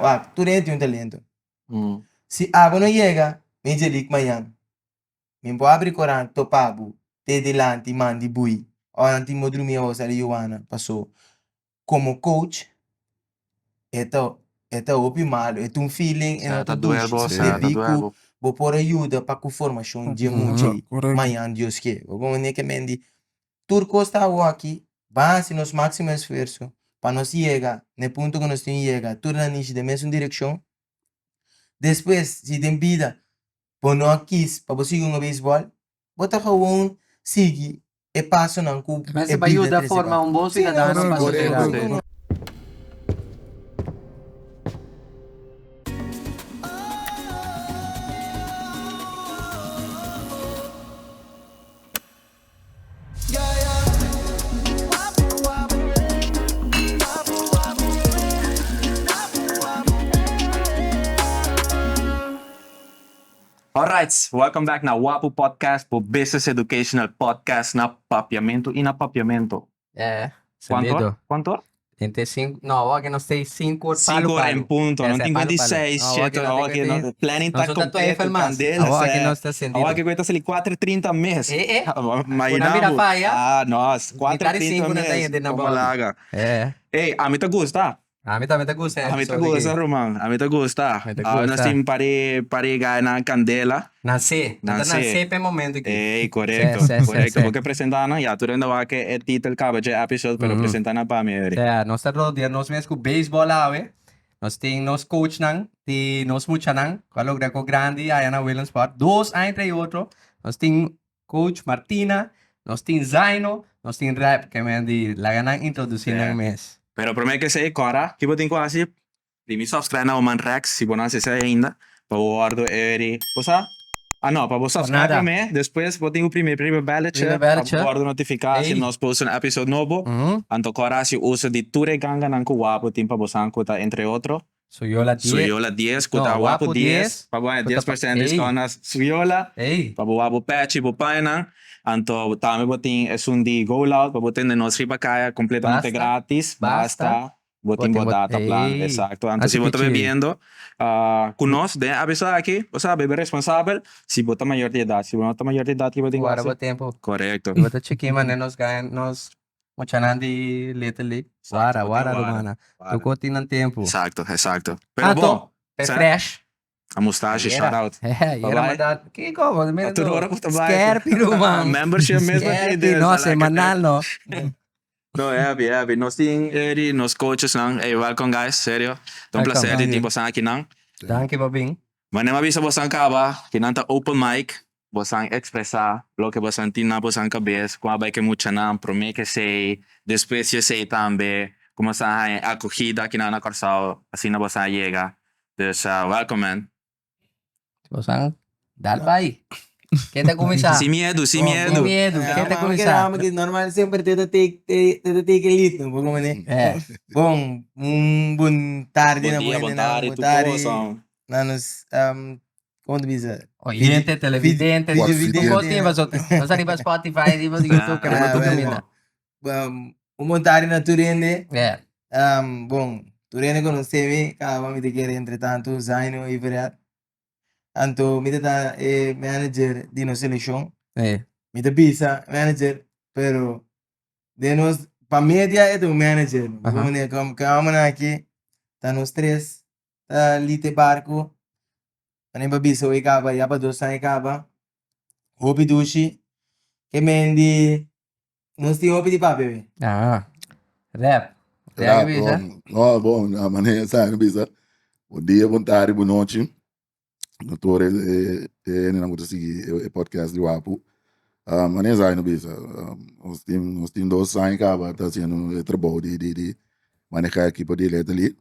Wak, tur hende tin un talento. Si abo no yega Major League mañan, mi por abri korant topa bo te dilanti mandi bui ora nan tin bo drumi awo sali Juwana paso komo coach e ta e ta hopi malo e ta un feeling e no ta dushi debí ku bo por a yuda pa ku formashon dje mucha ei mañan Dios ke bo comprende ke men di tur kos ta awoki ban hasi nos máksimo esfuerso pa nos yega na e punto ku nos tin yega tur nan nishi den mesun direkshon despues si den bida bo no a kis pa bo sigui hunga beisbòl bo ta gewoon sigui e pasonan ku e Mester pa bida yuda trese forma pa. un bon Sí, no, ciudadano sí, pa korekto. sociedad. Alright, welcome back na Wapu Podcast, bo business educational podcast na Papiamento y na Papiamento. Eh, Cuanto sentido. or? Cuanto or? Tente cinco, no, awor que nos stay cinco or Cinco palo or palo. en punto, Eh, no se, tin palo cuenta y palo. seis, No, awor shit, que no awor te que cuenta no, planning Nos ta no ta completo, twijfel mas. candela, Awor que se. nos ta sentido. Awor que cuenta sali cuatro y trinta mes. Eh, eh. Imagina Una mira bo. falla. Ah, no, cuatro Mitad y di trinta cinco na ta mes. yende na Como bòldi. laga. Eh. Ey, ami ta gusta. Ami tambe ta gusta e Ami ta episodio gusta aki. ruman, ami ta gusta. Mi ta Awe nos gusta. tin pare pare gaya nan candela. Nan se, nan Nan ta se. nan se p'e momento aki. Ey, corecto, Se, se, se, corecto. se. Bo ke presenta nan? Ya, tur hende wak e titel caba dje episode, pero presenta nan pa mi, Eri. Sea, nos ta rodea nos mes cu baseball awe. Nos tin nos coachnan di nos muchanan cu a logra cu grandi aya na Willemsport. Dos aña entre otro. Nos tin Coach Martina, nos tin Zaino, nos tin Rap, ke men di laga nan introduci nan mes. Pero prome ke esei, Cora, ki bo tin ku hasi? Primi subscribe na Oman Rex, si bo no hasi esei ainda, pa bo wordo eri, bo sa? Ah no, pa bo subscribe prome, despues bo tin ku primi riba belletje, pa bo wordo notifica si nos post un episode nobo. Anto Cora hasi uso di tur e ganganan ku wapu tin pa bo san ku ta entre otro. Suyola dies. Suyola dies, ku ta No, wapu wapu dies, dies, pa bo haña ku ta dies pa percent ey. discount na Suyola, Ey. pa bo wapu pechi bo pañanan. Anto tambe bo tin esun di Go Loud pa bo tende nos riba kaya completamente Basta, gratis, basta, basta bo bo tin tin bo bo, data plan, ey. exacto. Anto Hasi si bo ta pichi. bebiendo ku nos den e episode aki, bo sa bebe responsabel, si bo ta mayor di edat, si bo no ta mayor di edat ki bo tin ku Guarda hasi? bo tempo. Korekto. Bo ta chiki manera nos gana nos Muchanan di Little League. Wara, wara rumana. Tur cos tin nan tempo. Exacto, exacto. Pero Ah, bon. to. Pe fresh. A mustache, shout out. Yera manda. Kiko, bo mira Tur ora bo ta bai. Skerpi ruman. Membership mes bo tin. Skerpi, no, semanal no. No, heavy, heavy. Nos tin eri nos coaches nan. Ey, welcome guys, serio. Ta un placer di tin bosan akinan. Danki pa bin. Manera mi a bisa bosan caba, kinan ta open mic. Bosan expresa loke bosan tin na bosan cabes, con a bay ke muchanan prome ke esey, despues di esey tambe, con bosan a haña e acogida akinan na Corsou, asina bosan a yega. Dus welcome man. Bosan dal bay. Ken ta cuminsa? Sin miedu, sin miedu. Sin miedu, ken ta cuminsa? Normal semper te ta take te ta take e lead no, bo como ne? Bon, un bon tardi na Bon dia, bon bo hendenan, tardi, bon tur tardi cosa. na nos Como te bisa? Oyente, televidente, Videovidente. Tur tin paso. Nos ariba Spotify, ariba YouTube, que Ah, tur bueno. caminda. Um, un bon tarde na tur hende. Yeah. Um, bon, tur hende conoce mi, caba mi te kere entre tanto Zaino y Verrat. Anto mi ta ta e manager di nos seleccion. Eh. Mi ta bisa manager, pero de nos pa media e ta un manager. Aha. Como ne, como como aki ta nos tres Ta lite barco anen pa bisa hoy caba ya pa dos aña caba hopi dushi ke men di nos tin hopi di papia be. Ah, rap. Rap Rap, bisa? bon. No, bon, na manera sa no bisa. Bon dia, bon tarde, bon nochi. Na tur e e e hendenan ku ta sigui e e podcast di Wapu. Ah, manera sa no bisa. Nos tin nos tin dos aña kaba ta hasiendo e trabou di di di maneha ekipo di Little League.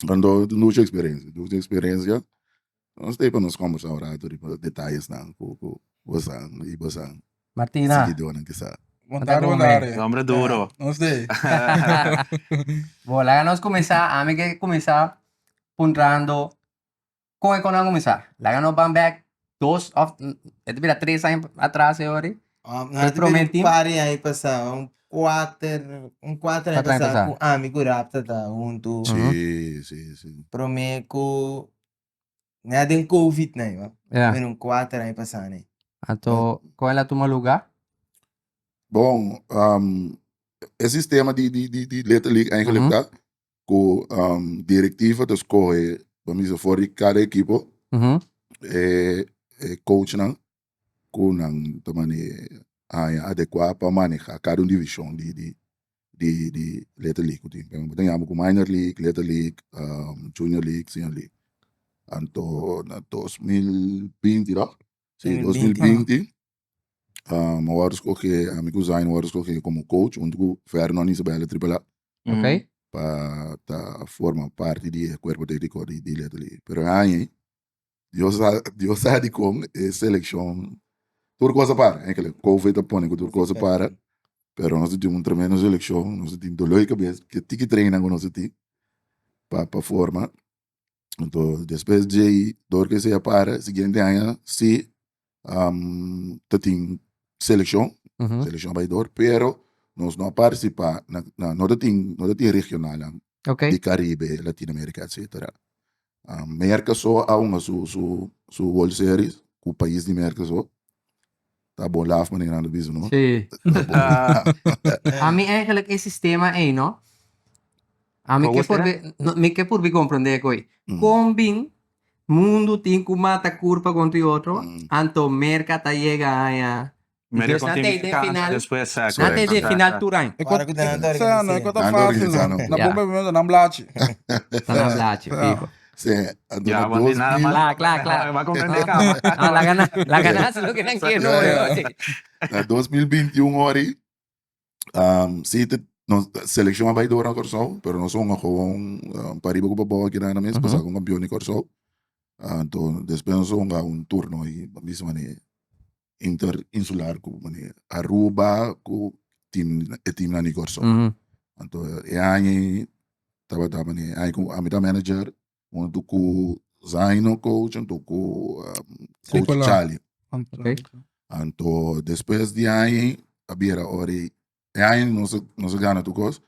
Anto dushi experiencia, dushi experiencia. Nos ta pa nos combersa un rato riba detayesnan cu cu bosan y bosan Martina. siguidornan kisa. Bon tarde, bon tarde. Hombre duro. Nos de. Bo, laga nos cuminsa. Ami ke cuminsa puntrando Kon e kon a kuminsá? Laga nos ban bèk dos òf e ta bira tres aña atras e ora ei. No, E promé un tim. par di aña pasá, un kuater, un kuater aña Kuater aña pasá pasá. ku ami ku Rapta ta huntu. Sí, sí, sí. Promé ku nèt den covid nan, bo. Ja. Bueno, un kuater aña pasá nan. Anto, kon el a tuma lugá? Bon, e sistema di di di di Little League eigenlijk ta ku direktiva ta skohe, bo mester for di kada ekipo e e coachnan ku nan ta mane haña adekuá pa maneha kada un divishon di di di di Little League ku tin. Bo ta yama ku Minor League, Little League, Junior League, Senior League. Anto na 2020 toch? Si, 2020 mi a wòrdu skohé, ami ku Zain a wòrdu skohé komo coach huntu ku Vernon Isabella Triple A. Pa ta forma parti di e kuerpo tékniko di Little League. Pero e aña ei Dios sa, Dios sa dikon e selekshon tur kos a para. Enkele covid a pone ku tur kos a para, pero nos tin un tremendo selekshon, nos tin dolor di kabes, ke tiki training ku nos tin pa pa forma. Anto despues djei dor ku esei a para, siguiente aña si ta tin selekshon, selekshon a bai dor, pero nos no a partisipa na na no ta tin no ta tin regionalnan di Karibe, Latinoamerika etsetera. Merka so a hunga su su su World Series ku pais di Merka so. Ta bon laf manera nan ta bisa no. Sí. Ta bon laf. Ami eigenlijk e sistema ei no, ami Bo ke gusta? purbi, no, mi ke purbi komprende koe. Kon bin mundu tin ku mata kurpa kontra e otro, anto Merka ta yega haña Medio Dios con nan team te den cansa final, despues sa nan te den final tur aña. E ko, Ora ku nan ta e, sa, no, e organisá. ko ta Nan ta fácil organisá, no. no. Na Ya. bon momento nan blachi. Ta nan blachi, Sa. fijo. Sí, anto Ya, na want dos nada mil mas. Kla, kla, kla. Va a comprender cama. No, laga nan, laga nan haci loke nan kier, no, Ja, sí. Na 2021 ori, sí, te, nos selección a bai door na Kòrsou, pero nos hunga gewoon pariba ku pabou aki nan mes, pasá ku kampeon di Kòrsou. Anto despues nos hunga un turno i bisa manera interinsular ku manera Aruba ku team e teamnan di Kòrsou. Anto e aña ei tabata manera aña ku ami ta manager huntu ku Zaino coach huntu ku coach Nicola. Charlie. Ok. Anto despues di aña ei a bira ora ei e aña nos a nos a gana tur kos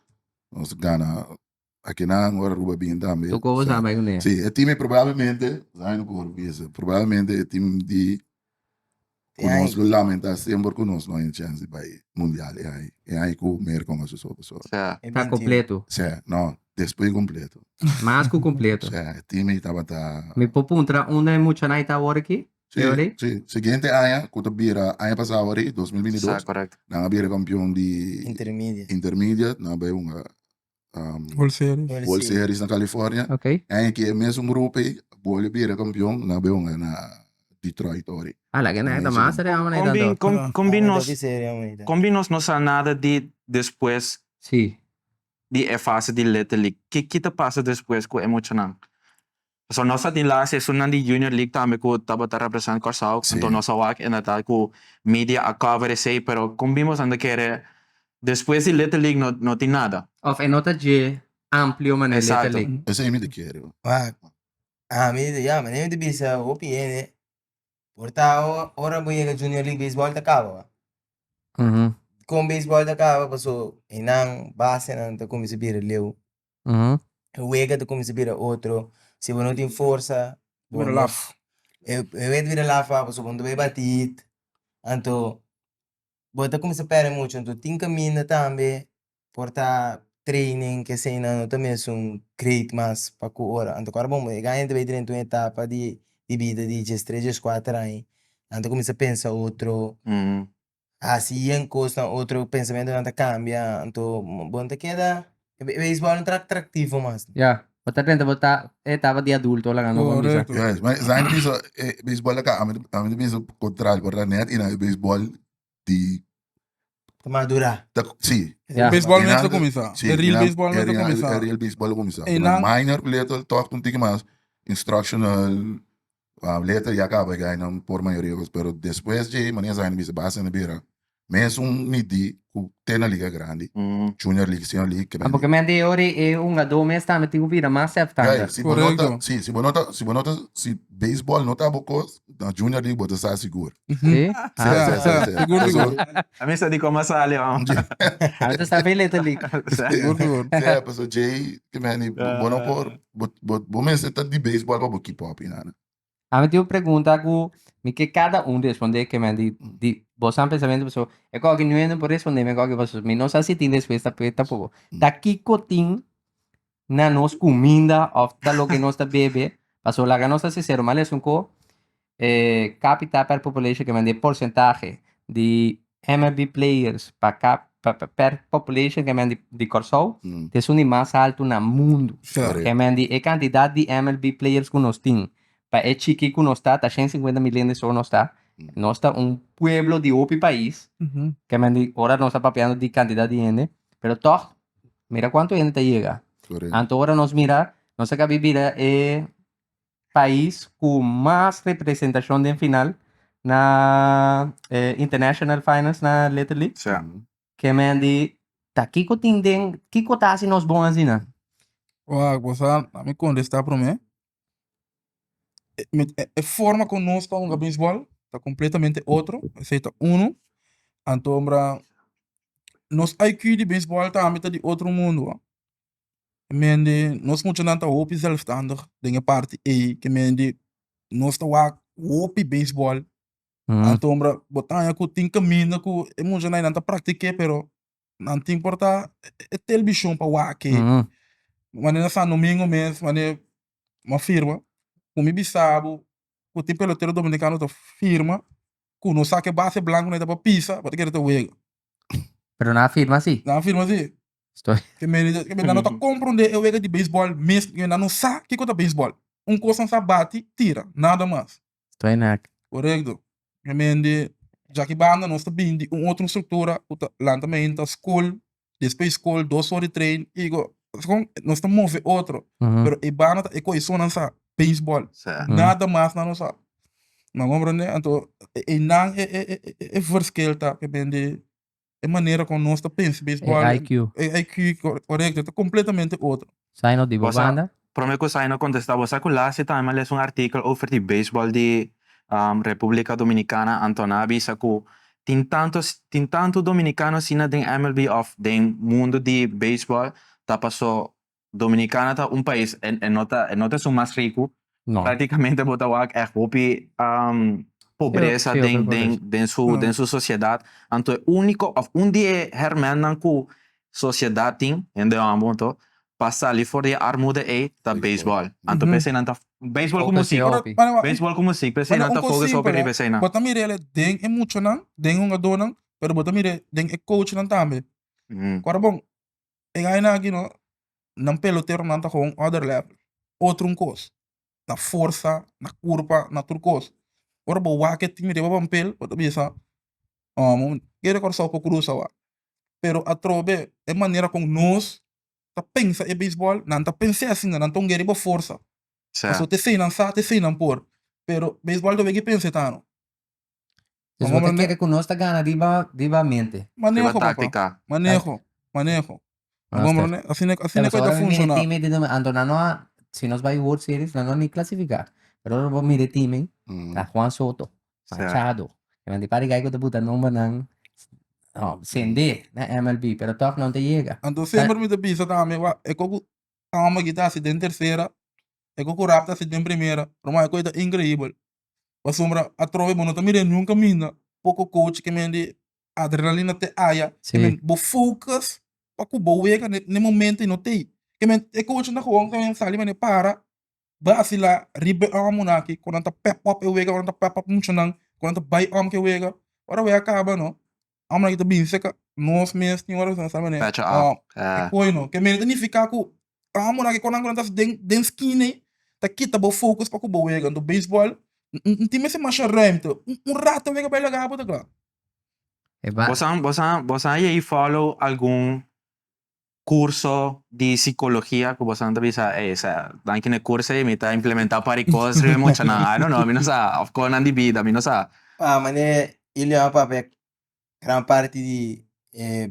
nos a gana Akinan ora Aruba bin tambe. Tu kobo sa bai kuné. Sí, e team probablemente, Zaino por bisa, probablemente e team di ku nos lo lamenta semper ku nos no hay chance di bai mundial e aña. E aña ku Merca un aso so so. Sa. Ta completo. Sí, no, despues completo. Mas ku completo. Sí, e team ei tabata. Mi por puntra unda e muchanan ta awor aki? Sí, sí, siguiente aña ku ta bira aña pasado awor, 2022. Sa, correcto. Nan a bira campeon di Intermediate. Intermediate, nan a bai hunga World Series. World Series na California. Ok. En ki e mesun grupo ei bolbe bira campeon na bay hunga na Detroit ori. Ah, la gana ta mas serio amo Kon tanto. bin, kon, kon bin nos, Hopi serio amo kon bin nos no sa nada di despues Sí. di e fase di Little League? Ki ki ta pasa despues ku e muchanan? Pasobra nos a tin laatst esunnan di Junior League tambe ku tabata represent Kòrsou, Sí. anto nos a wak inderdaad ku media a cover esei, pero kon bin boso ta kere despues di Little League no no tin nada. Of e no ta dje amplio manera Little Exacto. League. Esei mi ta kere. Wak, ami, ya, manera mi ta bisa hopi hende, por ta ora bo yega Junior League beisbòl ta kaba wak. Kon beisbòl ta kaba paso einan basenan ta kuminsá bira leu. E wega ta kuminsá bira otro. Si bo no tin forsa, bo Bira no laf. E e wega ta bira laf pasobra bo no ta bai bati hit. Anto bo ta kuminsá pèrdè muchu. Anto tin kaminda tambe por ta training keseinan no ta mesun great mas pa ku ora. Anto ku ora bo e gana ta bai drenta un etapa di bida di diestres, dieskuater aña, nan ta kuminsá pensa otro. Hasi yen kosnan otro pensamentonan ta kambia anto bo no ta keda e beisbòl no ta atraktivo mas. Ya, bo ta drenta bo ta e etapa di adulto laga no por bisa. Korekto. Yes, ma esaki mi bisa e beisbòl aka ami ta bisa kontrario por ta nèt i nan e beisbòl di Ta madurá. ta si. Ya. Beisbòl mes Einan ta kuminsá. si E real einan beisbòl e mes ta real kuminsá. e real beisbòl a kuminsá. Einan. Minor little tòg un tiki mas instructional letra ya kaba e gainan por mayoria pero despues dje manera esaki mi bisa basta na bira. Mesun midi ku te na liga grandi, Junior League, Senior League, ke Ah, porque men di ori e hungadó mes tambe tin ku bira mas zelfstandig. Guy, si bo no ta, si, si bo no ta, si bo no ta, si baseball no ta bo kos, na Junior League bo ta sa sigur. Si? Si, si, si, si. Sigur, sigur. A mi sa di kon a sali, man. A mi ta sa fe Little League. Sigur, sigur. Si, paso djei, ke men di, bo no por, bo, bo, bo mester ta di baseball pa bo keep up, y nada. Ami tin un pregunta ku mi ke kada un respondé ke men di di bosan pensamentu pasobra e kòke niun hende por respondé mi e kòke pasobra mi no sa si tin respuesta p'e tampoko. Ta kiko tin na nos kuminda òf ta loke nos ta bebe? Pasobra laga nos ta sinsero mal esun ku e capita per population ke men di e porsentahe di MLB players pa cap pa per population ke men di di Kòrsou ta esun di mas altu na mundu. Ke men di e kantidat di MLB players ku nos tin pa e chiki ku nos ta ta shen sinkuenta mil hende so nos ta. Nos ta un pueblo di hopi pais ke men di ora nos ta papiando di kantidat di hende pero tòg mira kuantu hende ta yega. Anto ora nos mira nos a kabi bira e pais ku mas representashon den final na international finals na Little League. Sa. Ke men di ta kiko tin den kiko ta hasi nos bon asina? Wak, bo sa, mi kontestá promé. E forma ku nos ta hunga beisbòl ta kompletamente otro, esei ta unu. Antombra nos IQ di beisbòl tambe ta di otro mundu. Mende nos muchanan ta hopi zelfstandig den e parti ei ke mende nos ta wak hopi beisbòl antombra bo ta haña ku tin kaminda ku e muchanan nan ta praktik'é pero nan tin por ta e televishon pa wak e manera na San Domingo mes manera mi a firma ku mi bisa bo ku tin pelotero dominikano ta firma ku no sa ke base blanku nan ta pa pisa bo ta kere ta wega. Pero nan a firma si. Nan a firma si. Story. Ke men ke men nan no ta komprondé e wega di beisbòl mes, ke nan no sa kiko ta beisbòl. Un kos nan sa bati, tira, nada mas. Story nak. Korekto. Ke men di djaki banda nos ta bini di un otro struktura ku ta lanta mainta skol, despues skol dos ora di train i go kon nos ta move otro. Pero e banda ta e koheson nan sa beisbòl. Nada mas nan no sa. Nan komprondé? Anto einan e e e verschil ta ke men di e manera con nos ta pensa baseball. E IQ. E IQ, correcto, ta completamente otro. Saino di bo Bo sa, banda? prome cu Saino contesta, bo sa cu laatste time a lesa un artikel over di baseball di Republica Dominicana, anto nan a bisa cu tin tanto, tin tanto Dominicano asina den MLB of den mundo di baseball ta paso Dominicana ta un pais, e no ta, e no ta esun mas riku, No. Prácticamente bo ta wak echt hopi pobresa Sí, hopi den, den, pobresa. den su, den su sociedad. Anto e único of un di e hermennan ku sociedad tin, hende homber anto, pa sali for di e armoede ei ta baseball. Anto p'esei nan ta, baseball ku Focus muziek, hopi. baseball ku muziek, p'esei nan Un ta kos focus hopi simpel, riba eseinan. Bo ta mira el den e muchanan, den e hungadónan, pero bo ta mira den e coachnan tambe. Ora bon, E gainan aki no, nan peloteronan ta gewoon other level, otro un kos. Na forsa, na kurpa, na tur kos. Ora bo wak e team riba pampel, bo ta bisa, oh, kere Kòrsou por krusa wak. Pero atrobe e manera kon nos ta pensa e beisbòl, nan ta pens'é asina, nan ta un guera riba forsa. Pasobra ta esei nan sa, ta esei nan por. Pero beisbòl ta weki pensa e ta no. Dus bo ta kere ku nos ta gana riba riba mente. Maneho Riba papa. táktika. Maneho, maneho. Ah, Bo asina asina ku e ta funshoná. Team di anto nan no a si nos bai World Series nan no a ni klasifiká. Pero ora bo mira e team ei ta Juan Soto, Machado, e nan di par di gai ku ta buta nombernan sende na MLB pero tòg nan ta yega. Anto semper mi ta bisa tambe wak e kos ku Tom aki ta hasi den tersera e kos ku Rap ta hasi den primera ruman e kos ei ta inkreibel. Pasobra atrobe bo no ta mira nunca minda poko coach ke men di adrenalina te aya ke men bo focus pa ku bo wega ne momento i no tei ke men e coach ta gewoon ke men sali mane para basila riba e homonan aki ku nan ta pep up e wega ku nan ta pep up muchanan ku nan ta bai om ke wega ora wega kaba no homonan aki ta bin seka nos mes tin ora sa mane e koe no ke men ta nifica ku Amo nan ke konan ku nan ta den den skina ei ta kita bo focus pa ku bo wega. Anto beisbòl no tin mester masha ruimte. Un rato wega bai laga bo ta kla. Bosan bosan bosan a yei follow algun curso di psicologia cu bosan ta bisa ey sa danki na e curso ey mi ta implementa par di cos riba e muchanan I don't know mi no sa of conan di bida mi no sa. Pa manera Ilion a papia. Gran parti di e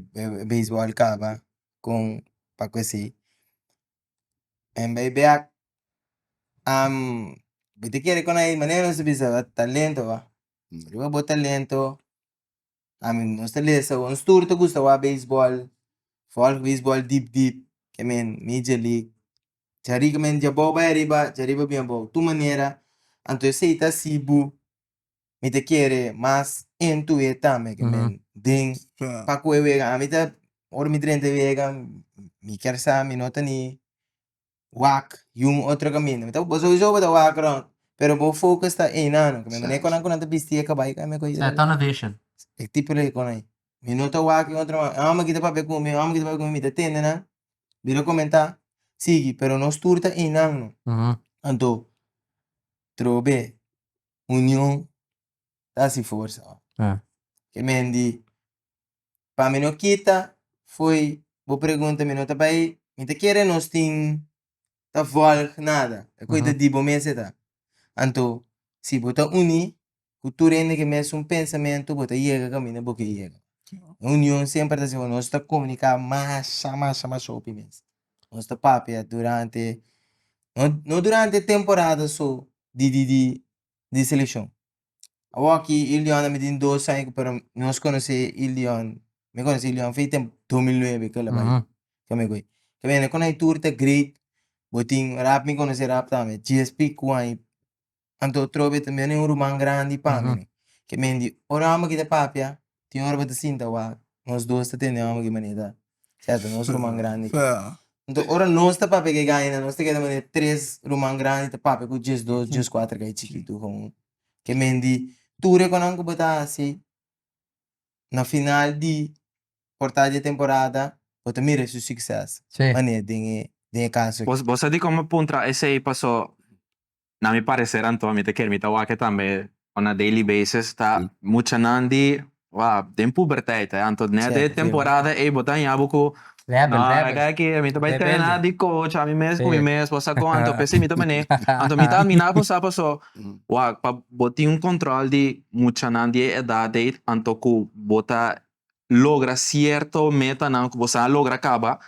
beisbòl kaba kon pa ku esei. En bai bek bo ta kere kon ai manera nos ta bisa talento ba. Riba bo talento ami nos ta lesa nos tur ta gusta wak beisbòl, fòlg beisbòl dip dip ke men Major League. Djariba men djabou bai ariba djariba bin abou tur manera anto esei ta hasi bo mi ta kere mas into e tambe ke men den pa ku e wega ami ta ora mi drenta e wega mi kier sa mi no ta ni wak yun otro kaminda mi ta bo souso bo ta wak rond pero bo focus ta einan ke men manera ku nan ta bisti e kabai kame ku Tunnel vision. E tipo di kon ei mi no ta wak e otro e homber ki ta papia ku mi e homber ki ta papia ku mi mi ta tende nan mi ta komenta sigui pero nos tur ta einan no anto trobe Union ta hasi forsa. Ke men di, pa mi no kita fo'i bo pregunta mi no ta bai, mi ta kere nos tin ta volg nada, e koe ta di bo mes e ta. Anto si bo ta uni ku tur hende ke mesun pensamentu bo ta yega kaminda bo ke yega. Union semper ta hasi nos ta komunika masha masha masha hopi mes. Nos ta papia durante, no durante temporada so di di di di selekshon. Awor aki Ilion a mi tin dos aña pero nos konosé Ilion, mi konosé Ilion for tempu 2009 kila bai kame koe. Ke mene kon ai tur ta great, bo tin rap mi konosé rap tambe, GSP ku ai anto atrobe ta mene un ruman grandi pa mi. Ke mende di ora hòmber ki ta papia tin ora bo ta sinta wak nos dos ta tende hòmber ki manera ta. Sèrto, nos ruman grandi. Anto ora nos ta papia ku e gainan, nos ta keda manera tres ruman grandi ta papia ku diesdos, dieskuater gai chikitu kon. Ke men di tur e konan ku bo ta hasi, na final di por ta di e temporada, bo ta mira su sukses. Manera den e den e kaso aki. Bo sa dikon mi puntra esei paso Na mi parecer anto mi ta kere mi ta wak tambe on a daily basis ta muchanan di wa den puberteit eh anto net e temporada ey bo ta haña bo ku Rebel, no rebel. aki mi ta bai Rebelde. trena di coach ami mes ku mi Sí. mes bo sa kon anto p'esei mi ta man'e anto mi ta admira bo sa paso wak pa bo tin un control di muchanan di e edad ey anto ku bo ta logra cierto metanan ku bo sa logra kaba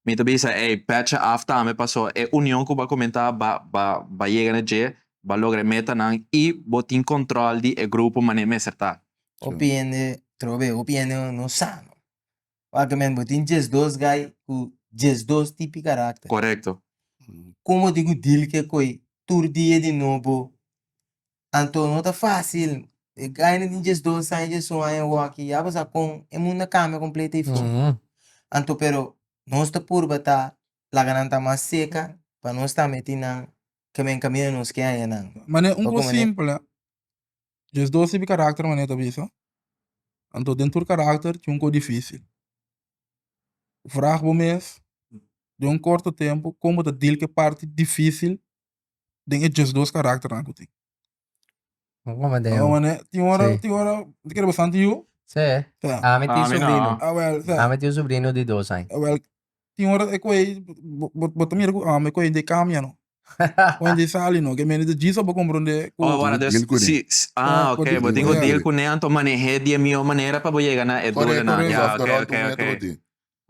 Mi ta bisa, ey, pètje af tambe paso e union ku bo a komentá ba ba ba yega na dje, ba logra e metanan i bo tin kòntròl di e grupo manera mester ta. Hopi hende trobe, hopi hende no sa no. Wak men bo tin diesdos guy ku diesdos tipi karakter. Korekto. Kon bo tin ku deal ku e koi tur dia di nobo? Anto no ta fácil. E gainan tin diesdos aña, diesun aña awor-aki, ya bo sa kon e mundu a kambia kompleto ei for. Anto pero nos ta purba ta laga nan ta mas seka pa nos tambe tin nan ke men kaminda nos ke haña nan. Manera un Bo kos komo ne? simpel, diesdos tipi karakter manera ta bisa, anto den tur karakter tin un kos difisil. Vraag bo mes den un korto tempu kon bo ta deal ku e parti difisil den e diesdos karakternan ku tin. Bo Mane, tin ora, Sí. tin ora, mi ta kere bastante yu. Sí. Sa. Ami tin Ami no. sobrino. Ah, wel, sa. Ami tin un sobrino di dos aña. Ah, wel, tin ora e koe, bo, bo, bo ta mira ku ami koe de cambia no. Koe de sali no. Ke mende de djis bo comprende ku. Oh, bueno, dus Deal ku ne. si, si- ah, Bo ok, tin bo tin ku ku ne. deal ku ne, anto maneh'é di e mihó manera pa bo yega na e Correcto, doelnan. correcto. Ja, After ok, all, ok, tur ok. meta bo tin.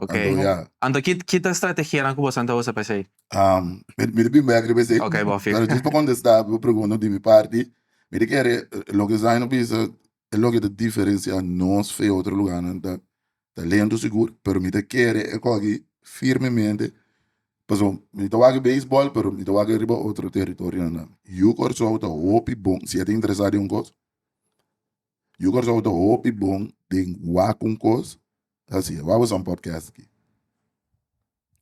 Ok. Anto ya. Anto ki ki ta strategianan ku boso ta usa pa esei? Um, mi, mi ta bin bek riba esei. Ok, bo Pero djis pa kontestá bo pregunta di mi parti, mi ta kere loke Zaino bisa e loke ta diferensiá nos fe otro lugánan ta talento sigur, pero mi ta kere e koki firmemente pasobra mi ta wak beisbòl pero mi ta wak riba otro teritorionan tambe. Yu Kòrsou ta hopi bon, si e ta interesá den un kos, Yu Kòrsou ta hopi bon den wak un kos Así, wak boso un podcast aki.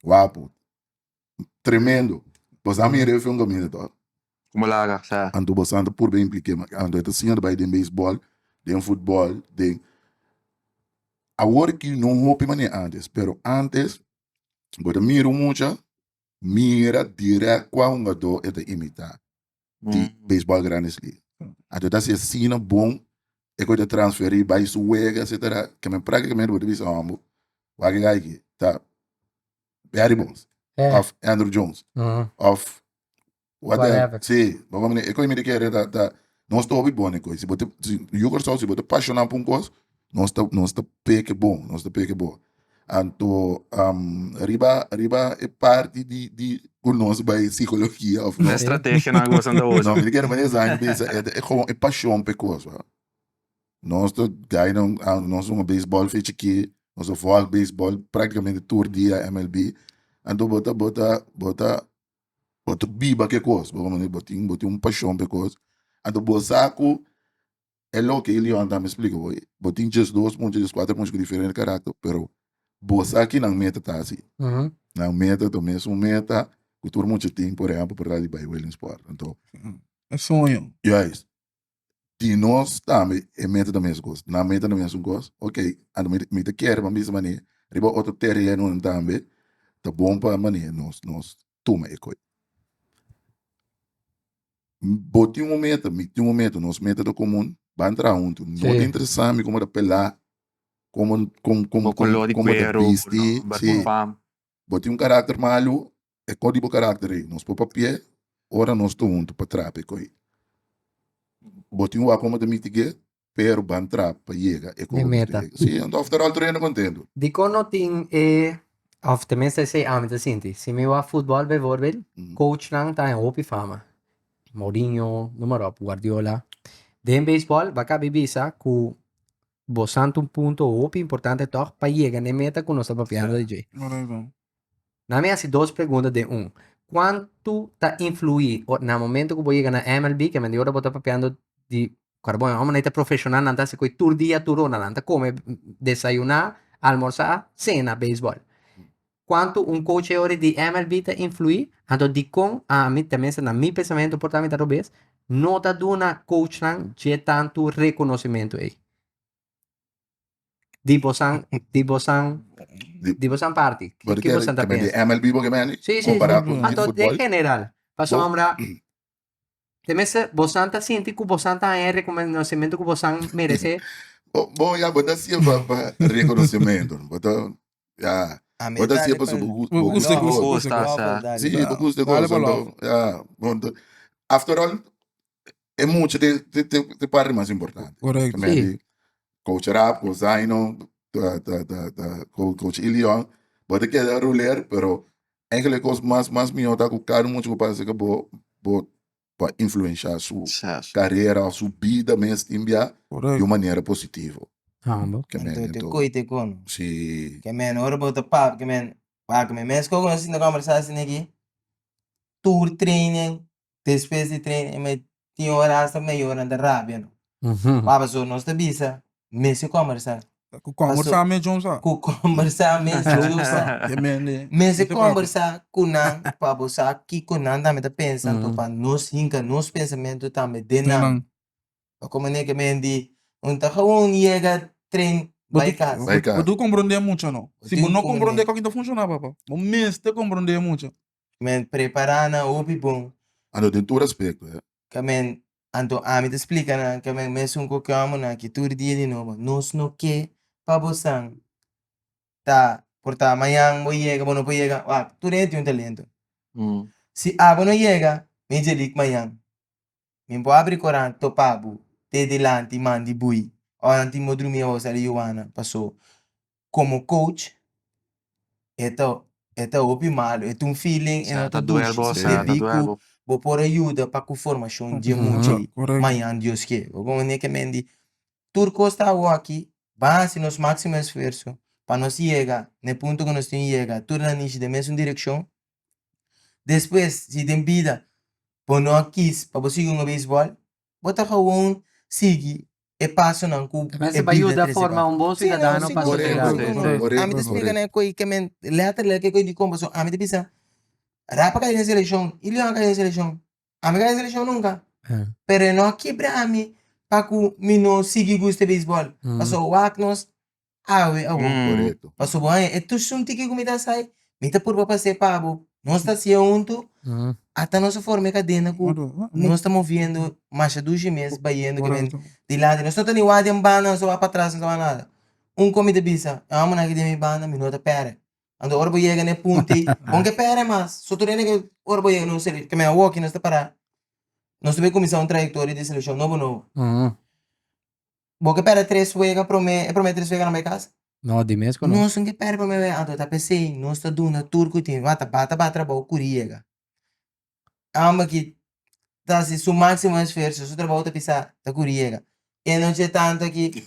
Wapo. Tremendo. Boso a mira e film kaminda tòg? Como laga, sa. Anto boso ta purba impliké, anto e ta siña bai den beisbòl, den futbòl, den. Awor ki no hopi manera antes, pero antes bo ta mira un mucha, mira dirèkt kua hungadó e ta imitá. di Baseball Grandes Ligas. Anto ta hasi asina bon e ku ta transferí bai su wega etcetera ke men práktikamente bo ta bisa homber wak e guy aki ta Barry Bonds of Andruw Jones of whatever. Si, bo komprende? E ku mi ta kere ta ta nos ta hopi bon e kos. Si bo ta si yu Kòrsou si bo ta pashoná pa un kos. Nos ta nos ta peke bon, nos ta peke bon. Anto riba riba e parti di di ku nos bai psikologia of no. E strategianan ku boso ta usa. No, mi ta kere manera esaki bisa e ta e pashon pa e kos. Nos ta gainan nos hunga beisbòl fe chikí, nos ta vòlg beisbòl praktikamente tur dia MLB. Anto bo ta bo ta bo ta bo ta biba ku e kos, bo tin bo tin un pashon pa e kos. Anto bo sa ku e loke e Leon tambe splika bo, bo tin diesdos mucha, dieskuater mucha ku diferente karakter, pero bo sa ki nan meta ta hasi. Nan meta ta mesun meta ku tur mucha tin, por ehèmpel, por ta di bai Williamsport. Anto. E soño. Juist. Di nos tambe e meta ta mes kos, nan meta ta mesun kos, ok, anto mi mi ta kere pa bisa manera riba otro terenonan tambe ta bon pa manera nos nos tuma e koi. Bo tin un meta, mi tin un meta, nos meta ta komun, ban traha huntu. No ta interesa mi komo ta pelá, komo komo komo Bo koló di komo ta kueru, bisti, bo si. fam. Bo tin un karakter malu, e kos di bo karakter ei nos por papia ora nos ta huntu pa traha pa e kos ei. Bo tin wak komo ta mitig'é, pero ban traha pa yega e kos E ku nos tin meta. yega. Sí, anto after all tur hende kontentu. Dikon no tin e, òf tenminste esei ami ta sinti, si mi wak futbòl bijvoorbeeld, coachnan ta haña hopi fama. Mourinho, noem maar op, Guardiola. Den beisbòl bo a kabi bisa ku bosan ta un punto hopi importante tòg pa yega na e meta ku nos ta papiando di dje. Na mi hasi dos pregunta den un. Kuantu ta influí na momento ku bo yega na MLB, ke men di ora bo ta papiando di kòrda bon, e hòmbernan ei ta profeshonal, nan ta hasi koi tur dia, tur ora, nan ta kome, desayuná, almorsá, sena beisbòl. Kuantu un coach ei ora di MLB ta influí? Anto dikon ami, tenminste na mi pensamentu por ta mi ta robes, no ta duna coachnan dje tantu rekonosimentu ei? Di bosan, di bosan, di bosan parti. Bo ta Ki kere bosan ta ke men di pensa? MLB bo ke men Sí, sí, sí. kompará ku di Anto den futbòl? general, Bo pasobra tenminste bosan ta sinti ku bosan ta haña e rekonosimentu ku bosan meresé. Bo, bo ya bo ta hasié pa pa rekonosimentu. Bo ta ya Ami bo ta dale hasié pa pasobra bo gus Bo bo gusta gusta e e kos. kos. Gusta, Love, sa. dale. Sí, bo gusta e Dale kos. pa Anto love. ya bo ta after all e mucha te te te te parti mas importante. Correcto. Ke men Sí. di Coach Rap, Coach Zaino, ta ta ta ta Coach Ilion, bo ta keda ruler, pero eigenlijk e kos mas mas mihó ta ku kada mucha ku pasa ku bo bo pa influensha su karera òf su bida mes tin bia di un manera positivo. Ke men Anto te anto koi te kono. si. Ke men ora bo ta papia ke men wak men mes koko nos sinta kombersá asina aki tur training Despues di train me tin ora hasta mayornan ta rabia no. Wak paso nos ta bisa mester kombersá. Ku kombersá mes John sa. Ku kombersá mes John sa. Mester kombersá ku nan pa bo sa kiko nan tambe ta pensa anto pa nos hinka nos pensamentu tambe den nan. Pa komo ne ke men di un ta gewoon yega train bai kas. Bai kas. Bo tin ku komprondé mucha no. Si bo no komprondé koki ta funshoná papa. Bo mester komprondé mucha. Men prepara nan hopi bon. Anto den tur aspecto eh. Ke men anto ami ta splika nan ke men mesun ku kiomonan aki tur dia di nobo nos no ke pa bosan ta por ta mañan bo yega bo no por yega wak tur hende tin un talento si abo no yega Major League mañan mi por abri koran topa bo te dilanti mandi bui ora nan tin bo drumi awor sali yuana paso komo coach e ta e ta hopi malu e ta un feeling e no ta dushi debí ku bo por a yuda pa ku formashon dje mucha ei mañan Dios ke bo komo ke men di tur kos ta awor aki ban hasi nos máksimo esfuerso pa nos yega na e punto ku nos tin yega tur nan nishi den mesun direkshon despues si den bida bo no a kis pa bo sigui hunga beisbòl bo ta gewoon sigui e pasonan ku También e se va bida ayuda trese forma pa. un bon Sí, no, ciudadano pa sigur, sociedad. sigur, Correcto, sigur. Ami ta correcto, splika correcto. nan e koi ke men letterlijk e koi di kon pasobra ami ta bisa Rafa kai den selekshon i Leon kai den selekshon. Ami kai den selekshon nunka. Pero e no a kibra mi pa ku mi no sigui gusta beisbòl. Pasobra wak nos Awe awor. Korekto. Pasobra bo haña e tushun tiki ku mi ta sai, mi ta purba pas'é pa bo. Nos ta hasié huntu, ata nos a forma e kadena ku nos ta moviendo masha dushi mes bayendo ke men dilanti. Nos no ta ni wak den banda, nos ta wak patras, nos ta wak nada. Un kon mi ta bisa, e hòmbernan aki den mi banda mi no ta pèrdè. Anto ora bo yega na e punto ei, bo no ke pèrdè mas. So tur hende ke ora bo yega na un sele, ke men awor aki nos ta pará, nos ta bai kuminsá un trayektoria di selekshon nobo nobo. Bo ke pèrdè tres wega promé, e promé tres wega nan bai kas? No, di mes ku no. Nos no ke pèrdè promé wega, anto ta p'esei nos ta duna tur ku tin. Wata bata ba trabou kuri yega. Amba ki ta hasi su máksimo esfuerso, su trabou ta pisá, ta kuri yega. E no dje tantu aki,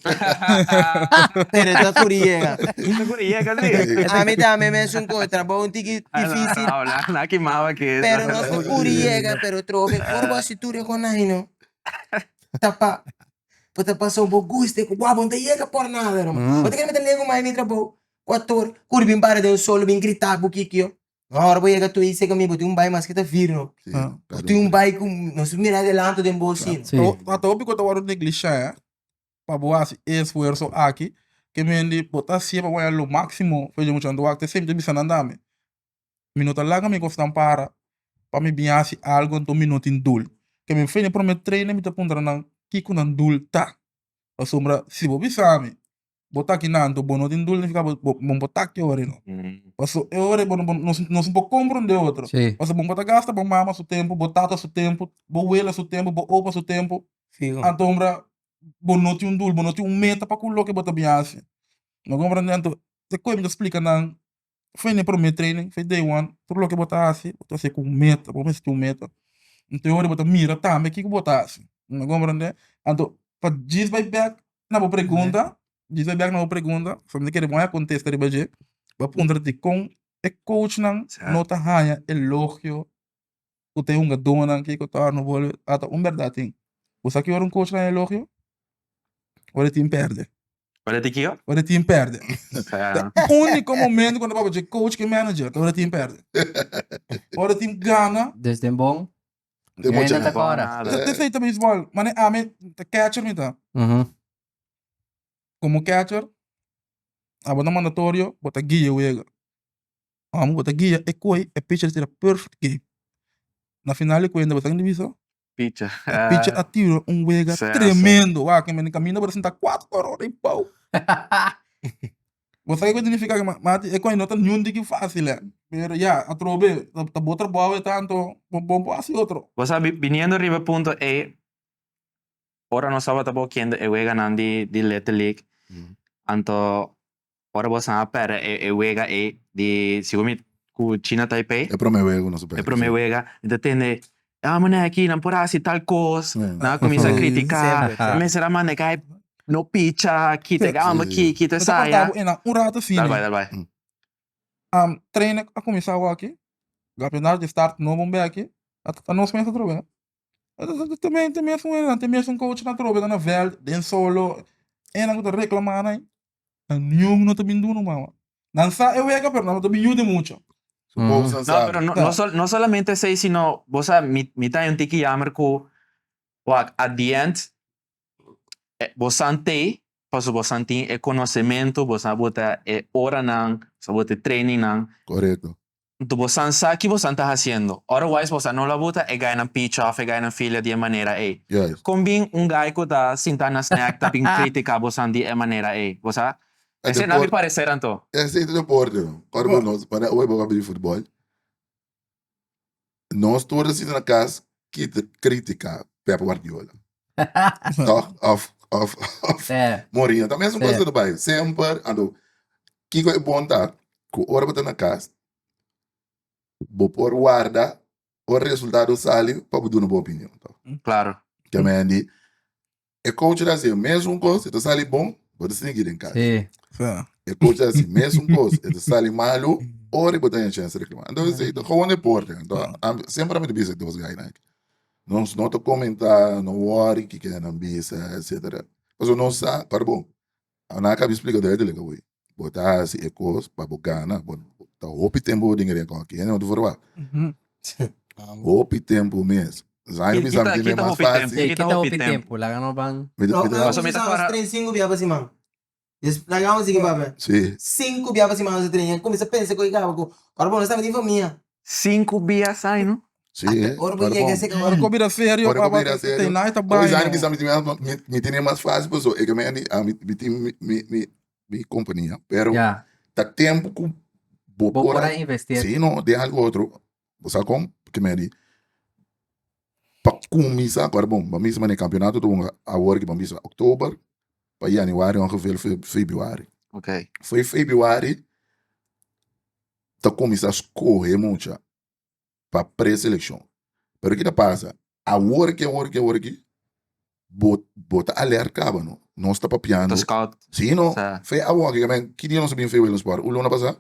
pero e ta kuri yega. Ta kuri yega si. Ami tambe mesun kos, trabou un tiki difísil. Na kimaba ki. Pero nos ta kuri yega, pero trobe ora bo hasi tur e konai no, ta pa bo ta pasa bo gusta ku bo no ta yega por nada ruman. Bo ta kere mi ta legu mai mi trabou ku ator kuri bin para den solo bin grita bo kikio. No ora bo yega tu isei kami bo tin un bai maske ta vir no. Bo tin un bai ku nos mira adelanto den bo si. Ta hopi ku ta wòrdu neglisha eh pa bo hasi e esfuerso aki ke mendi bo ta hasié pa bo haña lo máksimo for di mucha anto wak ta esei mi ta bisa nan tambe. Mi no ta laga mi kosnan para pa mi bin hasi algu anto mi no tin dul. Ke mi fin e prome trainer mi ta puntra nan kiko nan dul ta. Pasobra si bo bisa mi bo ta aki nan anto bo no tin dul nifiká bo bo bo ta aki ora no. Paso e ora bo no nos nos no por komprondé otro. Paso bo no ta gasta bo mama su tempu, bo tata su tempu, bo wela su tempu, bo opa su tempu. Anto bo no tin un dul, bo no tin un meta pa ku loke bo ta bin hasi. No komprondé? Anto te koe mi ta splika nan Fue n'e prome training, fue day one, tur loke bo ta hasi, bo ta hasi ku un meta, bo mester tin un meta. Anto e ora bo ta mira tambe kiko bo ta hasi, bo komprende? Anto pa djis bai bek na bo pregunta, djis bai bek na bo pregunta, pasobra mi ta kere bo haña kontesta riba dje, bo a puntra dikon e coachnan no ta haña elogio ku ta e hungadónan kiko ta no bolbe, ata un bèrdat tin, bo sa ki ora un coach ta haña elogio? Ora e tin pèrdè. Ora e tin kiko? Ora e tin pèrdè. Ta úniko momento ku nan ta papia dje coach ku e manager, ta ora e tin pèrdè. Ora e tin gana. Dus den bon, Den hende mucha ta kòrda. Ta esei ta beisbòl. Mane ami ta catcher mi ta. Komo catcher, abo ta mandatorio bo ta guia e wega. Amo bo ta guia e koi e pitcher tira perfect game. Na final di kuenta bo sa ken di bisa? Pitcher. E pitcher a tira un wega tremendo. Wak men kaminda bo ta sinta kuater ora i pou. Bo sa kiko significa ke mati e koi no ta niun diki fasil eh. Pero ya atrobe ta bo trabou e tanto bo por hasi otro. Bo sa biniendo riba e punto ey ora nos tabata bo kende e weganan di Little League anto Ora bo san a pèrdè e wega ei di sigur mi ku China Taipei. E promé wega ku nos a pèrdè. E promé wega. Mi ta tende, ah manera aki nan por hasi tal kos. Nan a kuminsá kritiká. Nan mester a manda e kai no picha, kita e gamba aki, kita esaya. Mi ta korta bo einan un rato asina. Dal bai, dal bai. Trainer a kuminsá awor aki. Kampionato di start nobo un beki. Ta nos mes atrobe. Te mesun hendenan, te mesun coachnan atrobe ta na vèlt den solo. Einan ku ta reklamá nan. Nan niun no ta bin duna mama. Nan sa e wega pero nan no ta bin yuda mucho. Supoos nan No, sabi. pero no, no, sol, no solamente esei, sino bo sa, mi, mi ta un tiki jammer ku wak, at the end, eh, bo san tei, pasobra bo san tin e konosementu, bo sa bota e oranan, bo sa bota e trainingnan. Korekto. Nto bosan sa ki bosan ta hasiendo. Otherwise bosan no lo a buta e gainan picha of e gainan filia di e manera ei. Juist. Kon bin un gai ku ta sinta na snack ta bin kritika bosan di e manera ei? Bo sa? E Esei na mi deporte. parecer anto. Esei ta deporte no. Ora ku nos, manera oe bo a bini futbol, nos tur ta sinta na kas kita kritika Pep Guardiola. Toch? Of, of, of Sí. Mourinho. Ta mesun kos Sí. ku ta bai. Semper, anto, kiko e bon ta? Ku ora bo ta na kas, bo por warda ora resultado sali pa bo duna bo opinion. Toch? Claro. Ke men di, e coach ta hasi e mesun kos, e ta sali bon, bo ta sinti den kas. Sí. Sí. E coach ta hasi mesun kos, e ta sali malu, ora bo ta haña chèns di reklamá. Anto esei ta gewoon deporte. Anto, ami semper ami ta bisa e dos gainan aki. Nos no ta komentá, no wòri kiko nan bisa, etcetera. Pasobra nos sa, kòrda bon, nan a kaba di splika duidelijk awor. Bo ta hasi e kos pa bo gana. Bo ta hopi tempu bo tin kere kòki. Hende no ta verwagt. Hopi tempu mes. Zaino bisa mi tin mas fácil. Sí, kita hopi tempu. Laga no ban. Mi ta, mi ta. Paso mi ta kora. Train sinku bia pa siman. Laga nos sigui papia. Sí. Sinku bia pa siman nos ta train. Ya kuminsa pensa ku e kaba ku ora bo no staba tin famia. Sinku bia Zaino. Sí, eh. Ora bo yega seka Ora ku bira serio, Ora ku papá, bira serio. te nai ta Oye, bai. Zaino bisa mi tin mi, mi tin mas fácil paso e ke mi ami mi tin mi mi mi mi kompania. Pero Ya. ta tempu ku bo Bo por por a a invertir. Sí, no, den algo otro. Bo sa kon? Ke mi di pa kuminsá, kòrda bon, bo a misa manera kampionato ta hunga awor ki bo a misa oktober. Pa januari ongeveer februari. Ok. Foi februari ta kuminsá skohe mucha pa preselekshon. Pero ki ta pasa? Awor ki awor ki awor ki bo bo ta alert kaba no. Nos ta papiando. Ta scout. Si no. Sa. Fe awor ki men ki dia nos a bin fe Willemsburg? Un luna pasá?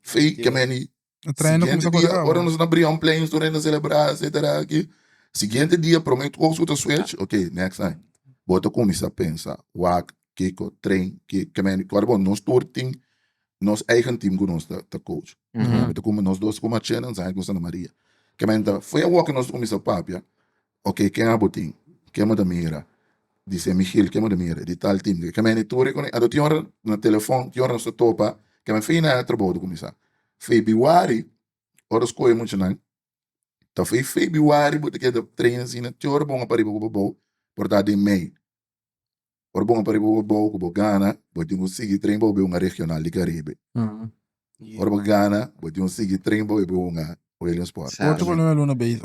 Fe ke men di E trein a siguiente kuminsá kore dia kaba. ora nos na Brionplein tur hende selebrá etcetera aki. Siguiente dia promé kos ku ta switch ok next time bo ta kuminsá pensa wak kiko train ki ke men kòrda bon nos tur tin nos eigen team ku nos ta ta coach. Mi ta kuma nos dos ku Marchena nos ku Santa Maria. Ke men ta foi awor ku nos ta kuminsá papia ok ken abo tin ken bo ta mira di San Miguel ken bo ta mira di tal team ke men tur e anto tin ora na telefon tin ora nos ta topa ke men fina e trabou ta kuminsá febiwari ora skohe muchanan ta foi febiwari bo ta keda train asina te ora bo a pariba ku bo bou por ta den mei. Ora bo pariba bo bou ku bo gana, bo tin ku sigui tren pa bo bai hunga regional di Caribe. Ora bo gana, bo tin ku sigui tren pa bo bai hunga Williamsport. Ocho pa nuebe luna bezig.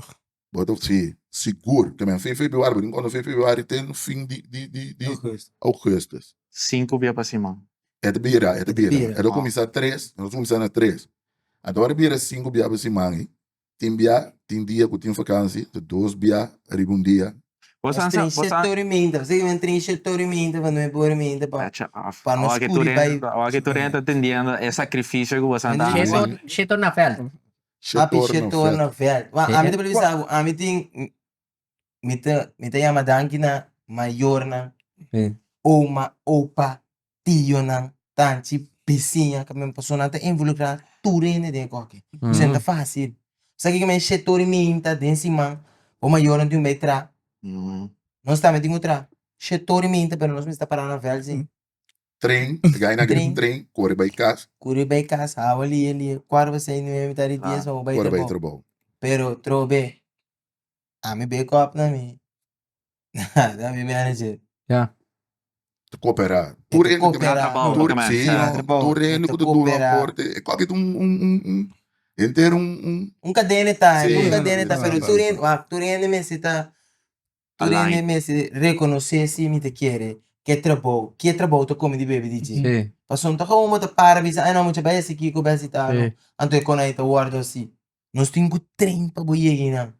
Bo ta si, sigur. Te men fin februari, bo tin konta fin februari te fin di di di di augustus. Sinku bia pa siman. E ta bira, e ta bira. E ta kuminsá tres, nos kuminsá na tres. Anto ora bira sinku bia pa siman ei, Tin bia, tin dia ku tin vakansi, ta dos bia riba un dia. Bo Nos sa, tren bo sa. shete ora i meinta, bo sa ki men tren shete ora i meinta pa nuebe ora i meinta pa Cacha af. pa nos Awor ke tur kuri bai. hende, awor ke tur hende ta tendiendo e sacrificio ku boso ta Shete hasi. or, shete or na veld. Papi Shete ora na shete ora vèlt. na vèlt. Wa ami ta por bisa bo, ami tin mi ta mi ta yama danki na mayornan, oma, opa, tionan, tanchi, bisiña, ka men pasobra nan ta involukrá tur hende den e kòke. Esei no ta fásil. Sa kiko men shete ora i minta den siman, bo mayornan tin un bai tra. Nos tambe tin ku tra. Shete ora i minta, pero nos mester ta pará na vèlt si. Tren, e gai na grita tren, kore bai kas. Kore bai kas, awa lie lie, kuart pa seis, nuebe, mitar di dies, pa bo bai Kore bai trabou. trabou. Pero trobe, ami bek òp na mi. Ta mi manager. Ja. Ta cooperá. Tur hende Ta cooperá. Trabou, Tur, ta sí, sí. Trabou. tur hende Ta ku ta duna cooperá. aporte. E koki ta un, un, un, un, henter un, un. Un kadena ta, Sí, un kadena ta, sí, pero sí, tur sí. hende, wak, tur hende mester ta, tur hende Align. mester rekonosé si mi ta kere ke trabou, ke trabou ta kome di bebe di dje. Sí. Pasobra no ta komo bo ta para bisa, ai no, mucha bai hasi kiko, bai hasi tal, Sí. anto e kon ai ta wòrdu asi. Nos tin ku train pa bo yega einan.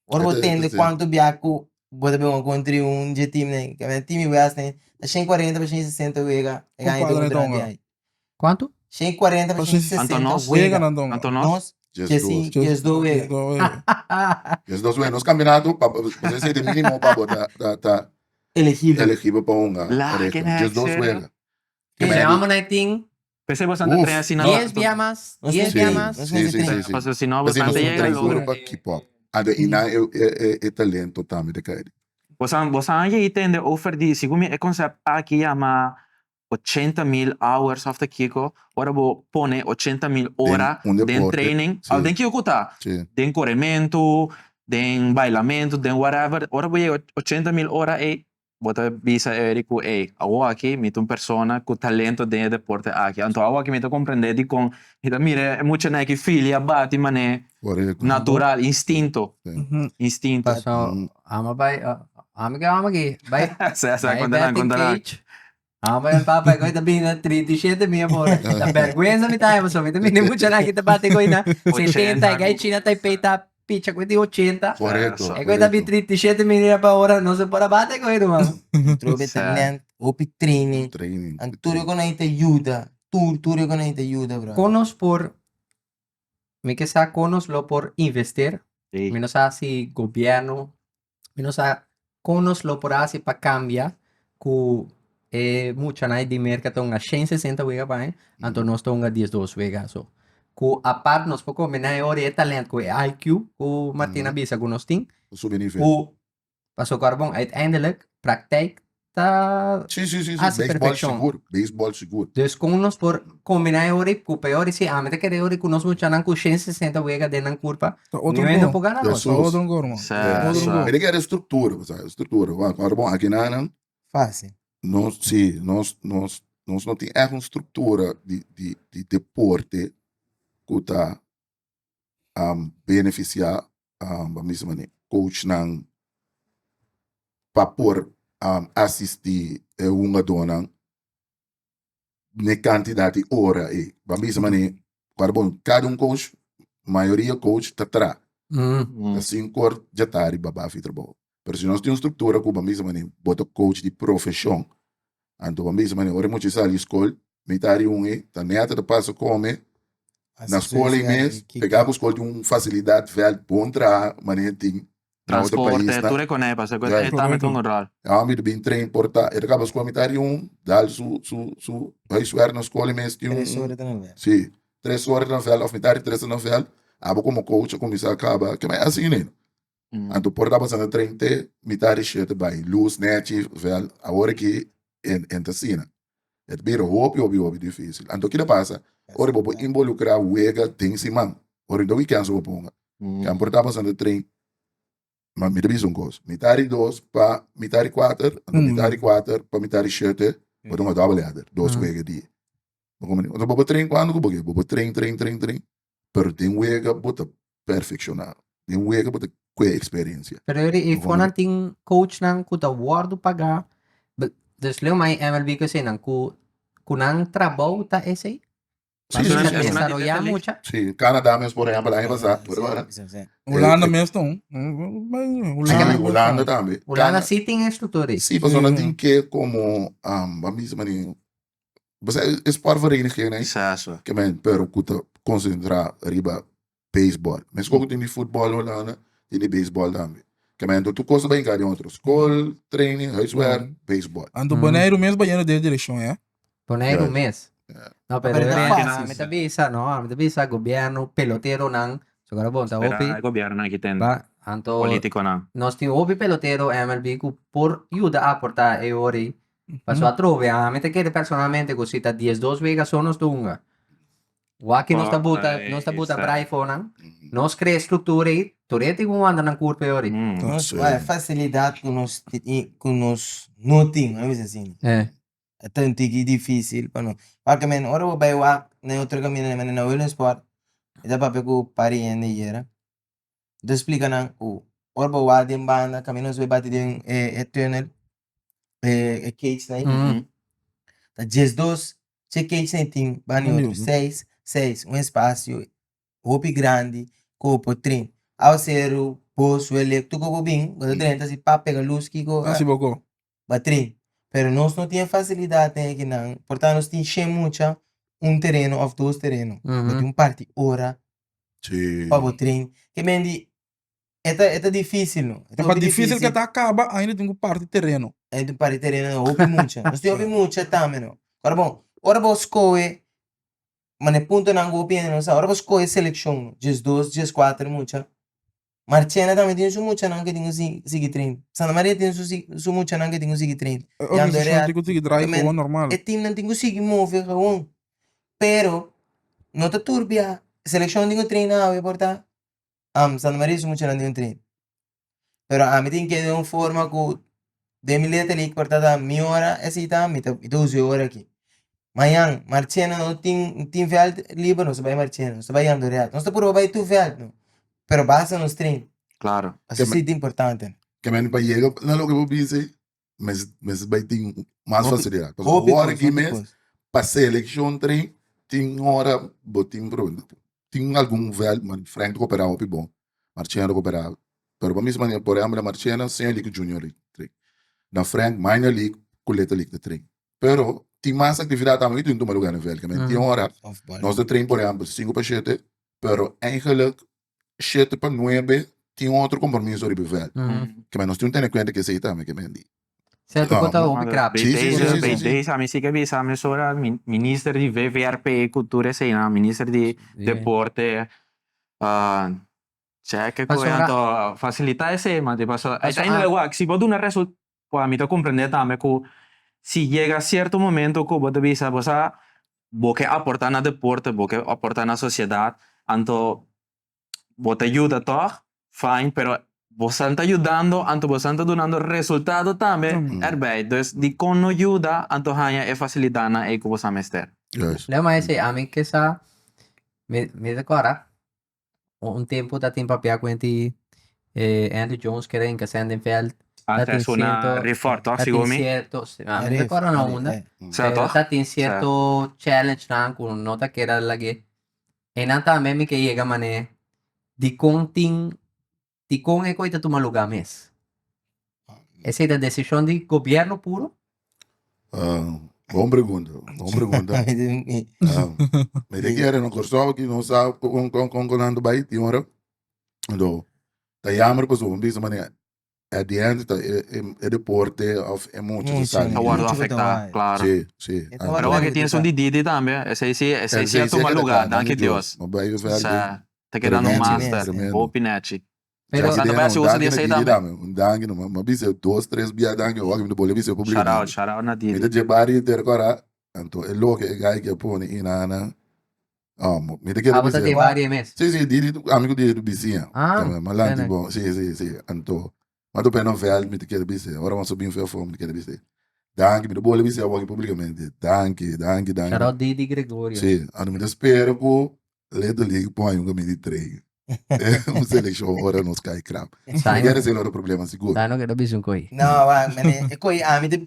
Ora bo tende kuantu bia ku bo ta bin kontra un dje team nan, ke men team West nan ta 140 pa 160 wega e gana Kuadra kontra tonga. di ai. Kuantu? 140 pa Pa 160 Anto nos? wega. Wega nan tonga. Anto nos? Nos Djes dos. 12 wega. 12 wega. 12 wega. Nos kampionato pa pa esei ta minimo pa bo ta ta ta Elegibel. elegibel pa hunga La, reto. ke nek, 12 serio? wega. Ke Se men amo na tin P'esei boso ta Uf. train asina. 10 bia mas, Nos 10 mester bia train, mas. nos Sí, mester sí, train. sí, sí. Pasobra si no P'esei boso nos ta un yega train logra. duro pa keep up. Anto i nan e e e e talento tambe ta kai. Boso boso a yega tende over di segun mi e concept aki yama 80,000 hours of ta kiko ora bo pone 80,000 ora un den deporte, training sí. of den kiko ku ta Sí. den korementu den bailamentu den whatever ora bo yega 80,000 ora ei Bo ta bisa Eric ku ey, awor aki mi ta un persona ku talento den e deporte aki. Anto awor aki mi ta komprendé dikon mi ta mira e muchanan aki filia bati manera natural, instinto, instinto. Paso amo bai, amo ke amo aki, bai Sa, sa, bai konta nan, batting konta nan. cage. Amo bai papa e koi ta bini na 37 mia por ora. Ta bèrgwensa mi ta haña pasobra mi ta mira e muchanan aki ta bati koi na 70, e gai China Taipei ta Picha cu e tin 80. Correcto. E cu e ta bin 37 minuten pa ora, no se por a bate cu e ruman. Trobe talent, hopi training. Training. En tur e con ahí ta yuda. Tur, tur e con ahí ta yuda, bro. Con nos por, mi ke sa con nos lo por invester. Sí. Mi no sa si gobierno, mi no sa con nos lo por haci pa cambia cu e muchanan di Merca ta hunga 160 wega pa aña, anto nos ta hunga 12 wega so. Cu apart nos por combina e ora e talent cu e IQ cu Martin a bisa cu nos tin, Subi nivel. cu pasobra cu bon uiteindelijk praktijk ta Sí, sí, sí, sí. haci Baseball perfeccion. sigur, baseball sigur. Dus con nos por combina e ora cu peor y si ami ta kere e ora cu nos muchanan cu 160 wega den nan curpa, Ta otro niun hende gol. por gana nos. Ta otro gol, man. Sa, Otro sa. gol. Mi ta kere structura, bo sa, structura. Wak, ora bon aki nan, Fácil. Nos, sí, nos, nos, nos no tin ègt un struktura di, di, di deporte ku ta um, benefisiá, um, ban bisa manera, coachnan pa por um, asistí e hungadónan n'e kantidat di ora ei. Ban bisa manera, kòrda bon, kada un coach, mayoria coach ta traha. Ta sinku or djatardi ba bafi trabou. Pero si nos tin un struktura ku ban bisa manera bo ta coach di profeshon, anto ban bisa manera ora e mucha sali skol, mitad di un ei ta nèt ta pasa kome na skol ei mes, pegá ku skol tin un fasilidat vèlt bon traha manera tin na otro Transporte, paisnan. tur e konei pasobra ku e tambe ta un ròl. E homber ta bin train por ta, e ta kaba skol mitad di un, dal su su su huiswerk na skol ei mes tin un. Tres ora ta na vèlt. Si, tres ora ta na vèlt òf mitad di tres ta na vèlt, abo komo coach a kuminsá kaba, ke mai asina ei. Anto por tabata na tren te mitad di shete bai luz nechi vèlt, awor aki en ta asina. E ta bira hopi hopi hopi dificil. Anto kila pasa ora bo por involucra wega den siman, ora no weekend so bo ponga. Kan por tabata na tren, ma mi ta bisa un cos, mitad di dos pa mitad di kuater, anto mitad di kuater pa mitad di shete bo ta un double header, dos wega di. Bo comprende? Anto bo por tren cuando cu bo ke, bo por tren tren tren tren. Pero den wega bo ta perfecciona. Den wega bo ta kue experiencia. Pero e Bo fonan tin coachnan ku ta wòrdu pagá. Dus leu mai MLB ku eseinan ku ku nan trabou ta esei? Sí, Nan sí, ta sí, sí. desaroyá mucha. Sí, Canada mes por ehempel aña pasá. Por ahora. Hulanda mes ta un. Sí, Hulanda tambe. Hulanda sí tin e struktura ei. Sí, pasobra nan tin ke komo, ban bisa manera, Bo sa e sportvereniging ei Sa so. ke men pero ku ta konsentrá riba beisbòl. Meskos ku tin di futbòl Hulanda, tin di beisbòl tambe. Ke men tur kos ta bai hinká den otro. Skol, training, huiswerk, beisbòl. Anto Boneiru mes bayendo den e direkshon ya. Boneiru Juist. mes. Ja. No, pero Pero ta e fácil. mi ta bisa, no, mi ta bisa gobièrnu, peloteronan, so ku bon ta Spera hopi. e gobièrnunan aki ten Ba, anto politikonan. nos tin hopi pelotero MLB ku por yuda aportá e ora ei. Paso atrobe ami ta kere personalmente ku si ta diesdos wega so nos ta hunga. Wak nos ta buta, nos ta buta brai fonan, nos krea struktura ei, tur e tin ku wanta nan kurpa e ora ei. Nos wak e fasilidat ku nos tin, ku nos no tin, laga mi bisa asina. E ta un tiki difisil pa nos. Wak men ora bo bai wak na e otro kaminda na Williamsport, mi ta papia ku pari hende ayera. Mi ta splika nan ku ora bo wak den banda kaminda nos bai bati den e tunnel e cage nan ei ta diesdos che cage nan tin banda di otro seis seis un espasio hopi grandi ku bo por train awaseru bos welek tur ku bo bin bo ta drenta si pap pega lus kiko ba train pero nos no tin e facilidad den ekinan por ta nos tin shen mucha un tereno of dos tereno bo tin un parti ora pa bo train ke men di e ta e ta dificil no E ta dificil ke ta kaba ainda tin ku parti tereno. Ainda tin ku parti tereno no hopi mucha nos tin hopi mucha tambe no ora bon ora bo skohe mane puntonan ku bo piensa no sa ora bo skohe selekshon diesdos dieskuater mucha Marchena tambe tin su muchanan ke tin ku sigui train. Santa Maria tin su su muchanan ke tin ku sigui train. E organisashon tin ku sigui draai gewoon normal. E teamnan tin ku sigui move gewoon. Pero no ta tur bia selekshon tin ku train awe por ta Santa Maria su muchanan tin ku train. Pero ami tin ke den un forma ku den mi letra li por ta ta mi ora esei ta mi ta mi ta usa e ora aki. Mañan Marchena no tin tin vèlt liber nos ta bai Marchena, nos ta bai Jandoret, nos ta purba bai tur vèlt no, pero basta nos train. Claro. Pasobra esei ta importante. Ke men pa yega na loke bo bisa ei, mes mes bai tin mas Hopi facilidad. Pasobra hopi awor kos, aki hopi mes kos. pa seleccion train tin ora bo tin problema. Tin algun vèlt, Frank ta cooperá hopi bon, Marchena ta cooperá Pero pa mismo manera, por ehempel, na Marchena, Senior League ku Junior League ta train. Na Frank, Minor League ku Little League ta train. Pero tin mas aktividat tambe ku tin tuma lugar na vèlt. Kimen tin ora nos ta train, por ehempel, sinku pa shete, pero eigenlijk shete pa nuebe tin otro kompromiso riba e vèlt. Kimen nos tin ku tene kuenta ku esei tambe, kimen di. Sèrto ku ta hopi krap. Sí, sí, sí, sí, sí. Deze, ami si ke bisa mesora minister di VVRP ku tur eseinan, minister di deporte, Cheque cu Pasobra- anto facilita esey man pasobra Pasobra- uiteindelijk wak si bo duna result bo mi ta comprende tambe cu si yega cierto momento cu bo ta bisa bo sa bo ke aporta na deporte bo ke aporta na sociedad anto bo ta yuda toch fine pero bo san ta yudando anto bo san ta dunando resultado tambe erbij dus dicon no yuda anto haya e facilidadnan ey cu bo sa mester. Juist. Leo ma esey ami ke sa mi mi ta kora Un tempu ta tin papia ku enti Andrew Jones kere hinka sèn den vèlt. Ta tin cierto Riffort toch ta tin segun mi? cierto mi no recuerdo na unda Sa pero toch? ta tin cierto challenge nan cu no ta keda lag'é. Einan tambe mi ke yega manera dikon tin dikon e koe ta tuma luga mes. Esei ta desishon di gobierno puro? Bon pregunta, bon pregunta. Mi ta kere na Kòrsou aki no sa kon kon kon nan ta bai tin ora. Anto ta jammer pasobra mi bisa manera at the end ta e e deporte of e mucha ta sali. Ta wòrdu afektá, klaro. Si, si. Pero awor ke tin esun di Didi tambe, esei si esei si a tuma lugá, danki Dios. Sa ta kedando un master, hopi nechi. Pero Santo bai hasi uso di esei tambe. Un danki no, mi a bisa dos, tres bia danki, awor mi ta bolbe bisa públikamente. Shout out, shout out na Didi. Mi ta dje bari henter kora, anto e loke e gai ke pone inana. Oh, mi ta kere Abo ta bisa. den bario mes? Sí, sí, Didi, ami ku Didi ta bisiña. Ah, Ma lanti bene. bon, sí, sí, sí. Anto, ma ta pena veld, mi ta kere bisa. Ora nos a bin for afó, mi ta kere bisa. Danki, mi ta bolbe bisa awor aki públikamente. Danki, danki, danki. Shout out Didi Gregorio. Sí, anto mi ta spera ku Little League pon un kaminda di train. Un selekshon ora nos kai krap. Mi kere esei lo ta problema sigur. Sa no keda bisa un koi. No, wak, mane, e koi ami ta,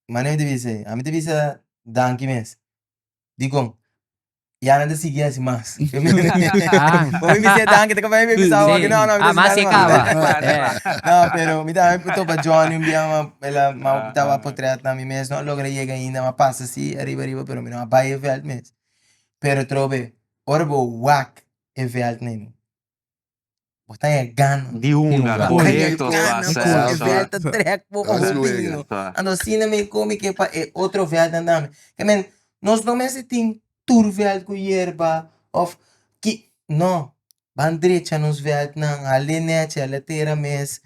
mane mi ta bisa, ami ta bisa danki mes. Dikon? Ya nan ta sigui hasi mas. Bo mi bisa danki ta kaba mi bisa awor no no mi Ah, mas e kaba. No, pero mi tambe topa Johnny un bia ma el a ma tawa potret na mi mes no a logra yega ainda ma pasa si ariba ariba pero mi no a bai e veld mes. Pero trobe ora bo wak e veld neni Bo ta haña gana. Di hunga, korekto. Gana ku e vèlt ta trèk bo pa hopi dino. Anto asina mi komi ke pa e otro vèltnan tambe. Ke men, nos no mester tin tur vèlt ku yerba òf ki, no. Ban drecha nos vèltnan, hal'é nèchi, hal'é tera mes.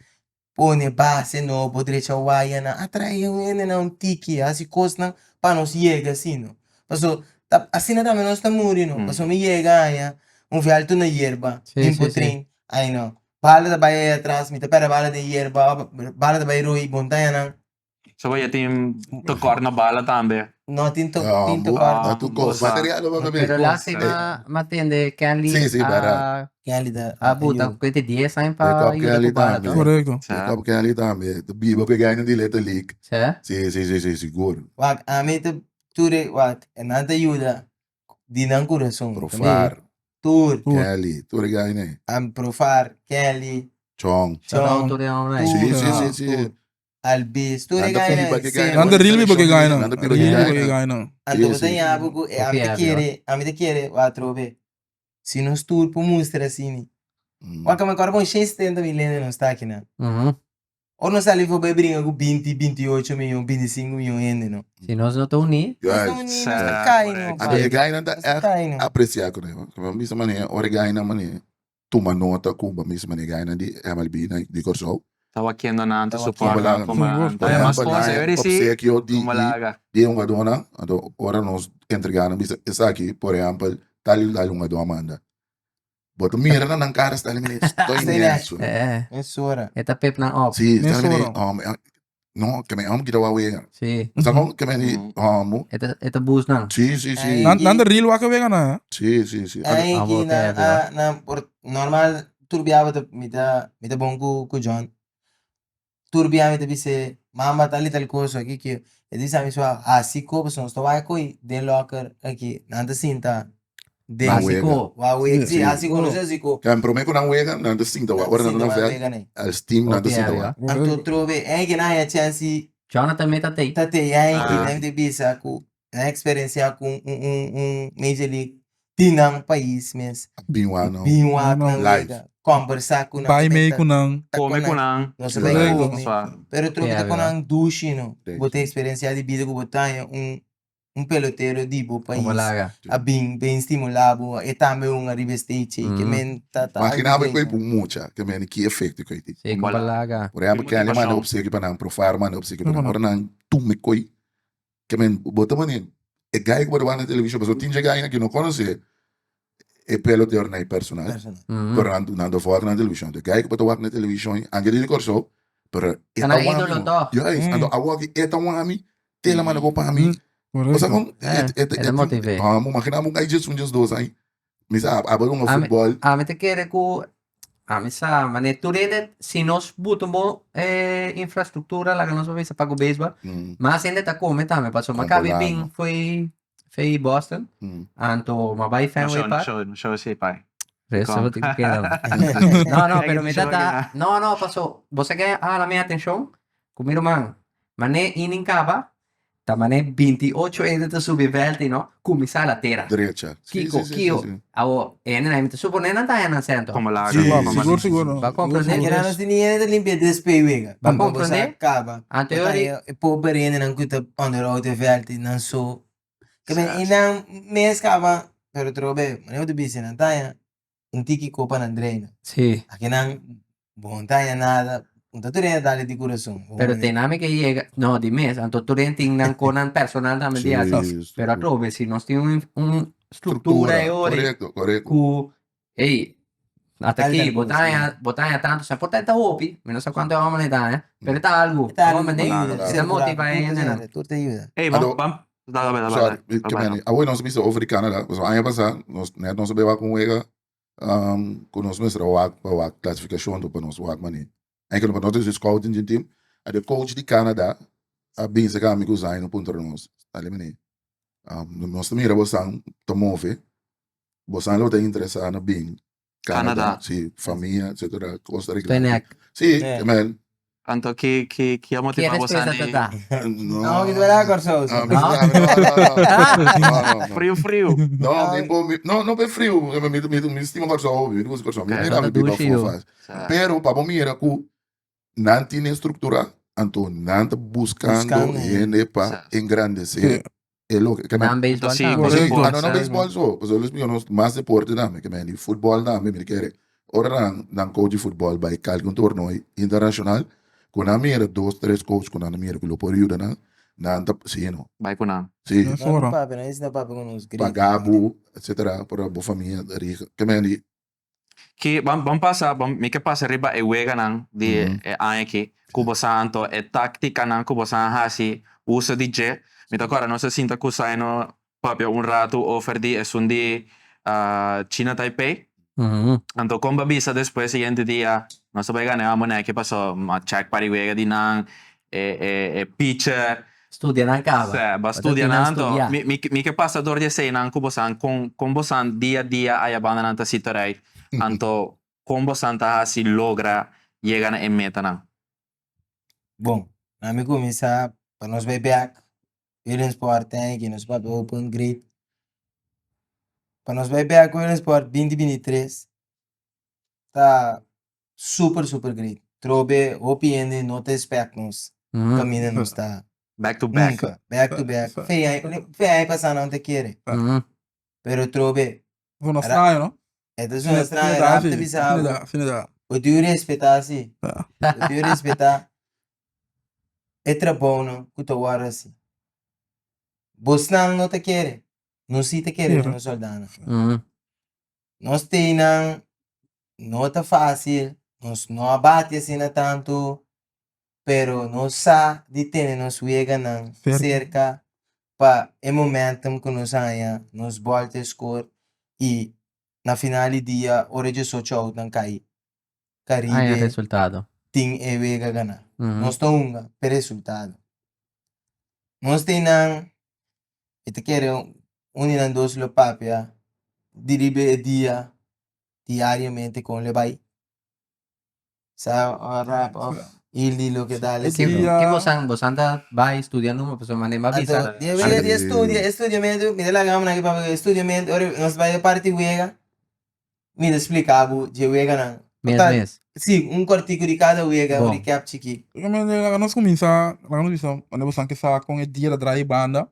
Pone base nobo, drecha wayanan, atrae hendenan un tiki, hasi kosnan pa nos yega asina. Paso ta asina tambe nos ta muri no. Paso mi yega aña un vèltu na yerba, tin por tren, ai no. Bala ta bai ei atras, mi ta pèrdè bala den yerba, bala ta bai roi montañanan. So ya tin tekort na bala tambe. No tin to tin tekort. No tin kos material lo tambe. Pero lastima m'a tende Kenley Sí, sí, berdad. a Kenley ta a buta ku e dies aña pa Jacob yuda Kenley ku bala tambe. to. Korekto. Jacob Kenley tambe. Ta biba ku e gainan di Little League. Sí? Sí, sí, sí, sí, sigur. Wak, ami ta tur e wak, nan ta yuda di nan kurason. Profar. Tur. Kelly, tur e gainan. Am Profar, Kelly. Chong. Chong. Tur e hombre. Sí, sí, sí, sí. Albis, tur e Nan ta gainan biba ke same. gainan. Nan ta real biba ke gainan. Nan ta biba ke Real biba ke gainan. gainan. Anto bo ta Sí, sí. ña bo ku e ami ta Hopi kere, ami ta kere wak atrobe. Si nos tur por mustra asini. Mm. Wak mi akorda bon 670 mil hende nos ta akinan. Mhm. Ora nos sali for bai bringa ku binti, binti ocho miyon, binti sinku miyon hende no. Si nos no ta uní. Nos ta Guys, uní, nos Sa, ta kai no, correcto. anto e pa. gainan ta Nos ta echt kai no. aprecia ku nan. Bo bisa manera, ora e gainan manera tuma nota ku bo mismo manera gainan di MLB na di Kòrsou. Ta wakiendo nan ta Ta support wakiendo. nan como nan. Por Ta mas ehèmpel, sponsor nan e si opsekio di como di laga. di e hungadónan, anto ora nos entregá nan bisa esaki, por ehèmpel, tal i tal hungadó a manda. Bo ta mira na nan kara sta mene estoy Estoy nesu. Eh, Mesora. e ta pep nan op. Sí, sta mene, Mesora. um, no, ke men amo kita wa wega. Sí. Sa kon ke men Mm. amo. E ta e ta boost nan. Sí, sí, sí. Ay. Nan nan ta real wak wega nan, eh? Sí, sí, sí. Ay, Ah, ki bo na, te happy, a, na, por, normal, tur biaha ta, mi ta, mi ta bon ku, ku John. Tur biaha mi ta bis'é, mama tal i tal kosa, ki ki. E ta bisa mi sua, hasi ko, pasobra nos ta wak ko'i den locker aki. Nan ta sinta den. Nan wega. Hasi ko. Wak wega, sí, Sí. hasi ko, no sé hasi ko. Kan promé ku nan wega, nan ta sinta wak. Ora nan ta na Sinta wak vèlt, wega nei. als team nan ta Hopi sinta happy, wak. Anto trobe, ei ke nan haña chèns Jonathan me ta tei. Ta tei, ei ki Ah. nan ta bisa ku nan eksperensiá ku un un un Major League di nan pais mes. Bin wak nan. Bin wak nan Live. wega, kombersá ku nan. Bai mei ku nan. Ta Kome ku nan. Nos ta bai Correcto. kome. Swa. Pero trobe ta Ja, ku ja. nan dushi no. Sí. Bo ta eksperensiá di bida ku bo ta haña un un pelotero di bo Como pais laga. a bin bin stimulá bo, e tambe un ariba e stage ei, ke Mm. men ta ta algu Imagina bo great ku e no. bu mucha, ke men ki efekto ku e tin. Sí, como laga. Por ehempel, Ki Kelly manda motivashon. opsekio pa nan, Profar manda opsekio pa nan. Ujú. Ora nan tuma e koi, Ke men, bo ta mane e guy ku bo ta wak na televishon, pasobra tin dje guynan ku no konosé e pelotero na e personal, Personal. pero nan nan ta wak na televishon. E guy ku bo ta wak na televishon, anke di Kòrsou, pero e Ta ta nan wak ídolo mi. tòg. Juist, anto awor ki e ta wak mi, te la manda bo pa mi. Bo sa Korekto. kon? E Eh, e e ta motiv'é. Ah, bo imagina bo un guy djes un djes dos aña, mi sa abo hunga Ami futbòl. ami ta kere ku. Ami sa, mane tur hende, si nos buta un bon infrastructura, laga nos por bisa pa ku beisbol, mas hende ta kome tambe, pasobra mi a kabi bin fo'i fo'i Boston, anto mi a bai Fenway Park. No show esei pai. Resto bo tin ku keda. No, no, pero mi ta ta, no, no, paso bo sa ke a hala mi atenshon? Ku mi ruman, mane inning kaba, Ta mane binti ocho hende ta subi veld y no cuminsa la tera. Drecha. Sí, Kiko, sí, sí, kio. sí, sí. Awo, e hendenan mi ta supone nan ta haña nan sento. Como laga. Sí, como Sigur, limpia. sigur. Ba comprende? Aki nan nos tin hende ta limpia despues wega. Ba Bo sa comprende? caba. Anto Bo ta yori- haña e pober hendenan cu ta onderhoud e veld y nan so. Ke men Sa. y nan mes caba, pero trobe, manera bo ta bisa nan ta haña un tiki kopa nan dreina. Sí. Akinan bo no ta haña nada, no ta tur hende dale di kurason. Pero te nami ke yega, no, di mes, anto tur hende tin nan konan personal tambe di hasi. Sí, Pero atrobe, si nos tin un, un struktura e ori Korekto, korekto. ku, ey, ata Tal aki, tal bo kos, ta haña, bo ta haña tantu, sa por ta e ta hopi, mi no sa kuantu e hòmber ta haña, pero e ta algu, E ta algu, hòmber ta den, yuda, si ta motiva e hendenan. Tur ta yuda. Ey, Ado- bam, bam, dale, dale, dale, Sorry, dale, ke dale. meni. Awor nos bisa over di Canada, pasobra aña pasá nos net nos a beba ku un wega um, ku nos mester a wak pa wak klasifikashon to pa nos wak mane. Enkel pa nos ta hasi scouting di un team, a de coach di Canada a bin seka mi ku Zaino puntra nos, dale mane, um, nos ta mira bosan ta move, bosan lo ta interesá na bin Canada, Canada. si, famia, etcetera, cos ta Estoy regla. nek. Si, Eh. men, Anto ki ki ki a Ki motiva boso respuesta di ta ta? no. No, ki ta Kòrsou. Ah, mi no, no, no, no, no, no. friu friu? No, mi po, mi, no, no pe friu, mi, mi, mi, mi stima Kòrsou hopi, mi gusta Kòrsou, mi Ok. mira mi biba Dushi, yo. afó fas. Pero pa bo mira ku nan tin e struktura, anto nan ta buskando Buskando. hende pa Sa. engrandesé Sí. e loke. Ke men, Nan beisbòl Sí, tambe. Correcto. Sí, ah, no, no Sa. beisbòl so, pasobra los mira nos mas deporte tambe, ke men di futbòl tambe, mi ta kere ora nan nan coach di futbòl bai kalke un torneo internashonal, ku nan mira dos, tres coach ku nan ta mira ku lo por yuda nan, nan ta sí no, Bai ku nan. sí, Nos No, ora. papia, no esei no papia ku nos grita. paga bo, etcetera, pa bo famia riga, ke men di Ki ban ban pasa ban mi ke pasa riba e weganan di Mhm. e aña aki ku bo sa anto e taktikanan ku bo sa hasi uso di dje. Mi ta kòrda nos a sinta ku Saino papia un ratu over di esun di China Taipei. Anto kon bo a bisa despues siguiente dia nos ta bai gana e amoneki paso m'a check par di wega di nan e e e pitcher Studia nan kaba. Sè, ba Bo ta studia tin nan nan anto. studia. Mi mi mi ke pasa dor di eseinan ku bosan kon kon bosan dia dia aya bandanan ta sita rei anto kon bosan ta hasi logra yega na e metanan? Bon, na mi kuminsá pa nos bai bèk Williamsport thank you nos papia open great. Pa nos bai bèk Williamsport binti 23 ta super super great. Trobe hopi hende no ta expect nos kaminda nos ta. Back to back. Nunca. Back to back. Fe aña, fe aña pasá nan ta kere. Pero trobe. Zona straño, no? E ta zona straño. Rap ta bisa bo. Bo tin respetá si. Bo tin respetá e trabounan ku ta wòrdu hasi. Bosnan no ta kere. Nos si ta kere den nos sòldánan. Nos teinan no ta fácil, nos no a bati asina tantu, pero nos sa di tene nos weganan serka pa e momentum ku nos haña, nos bòlta e skor i na final di dia ora diesocho outnan kai, Caribe tin e wega ganá. Nos ta hunga p'e resultado. Nos teinan e ta kere un di nan dos lo papia di riba e dia diariamente kon lo bai. Sa rap of Ildi loke dale. E dia. Ke bosan bosan ta bai studia numa pasobra mane bo a bisa. Anto di wega di studia e studiamentu mi ta laga homnan aki papia e studiamentu ora nos bai e parti wega mi ta splika bo dje weganan. Mes mes. Si un kòrtiku di kada wega un Bon. recap chikí. Laga nos kuminsá laga nos bisa mane bosan ke sa kon e dia ta drai banda.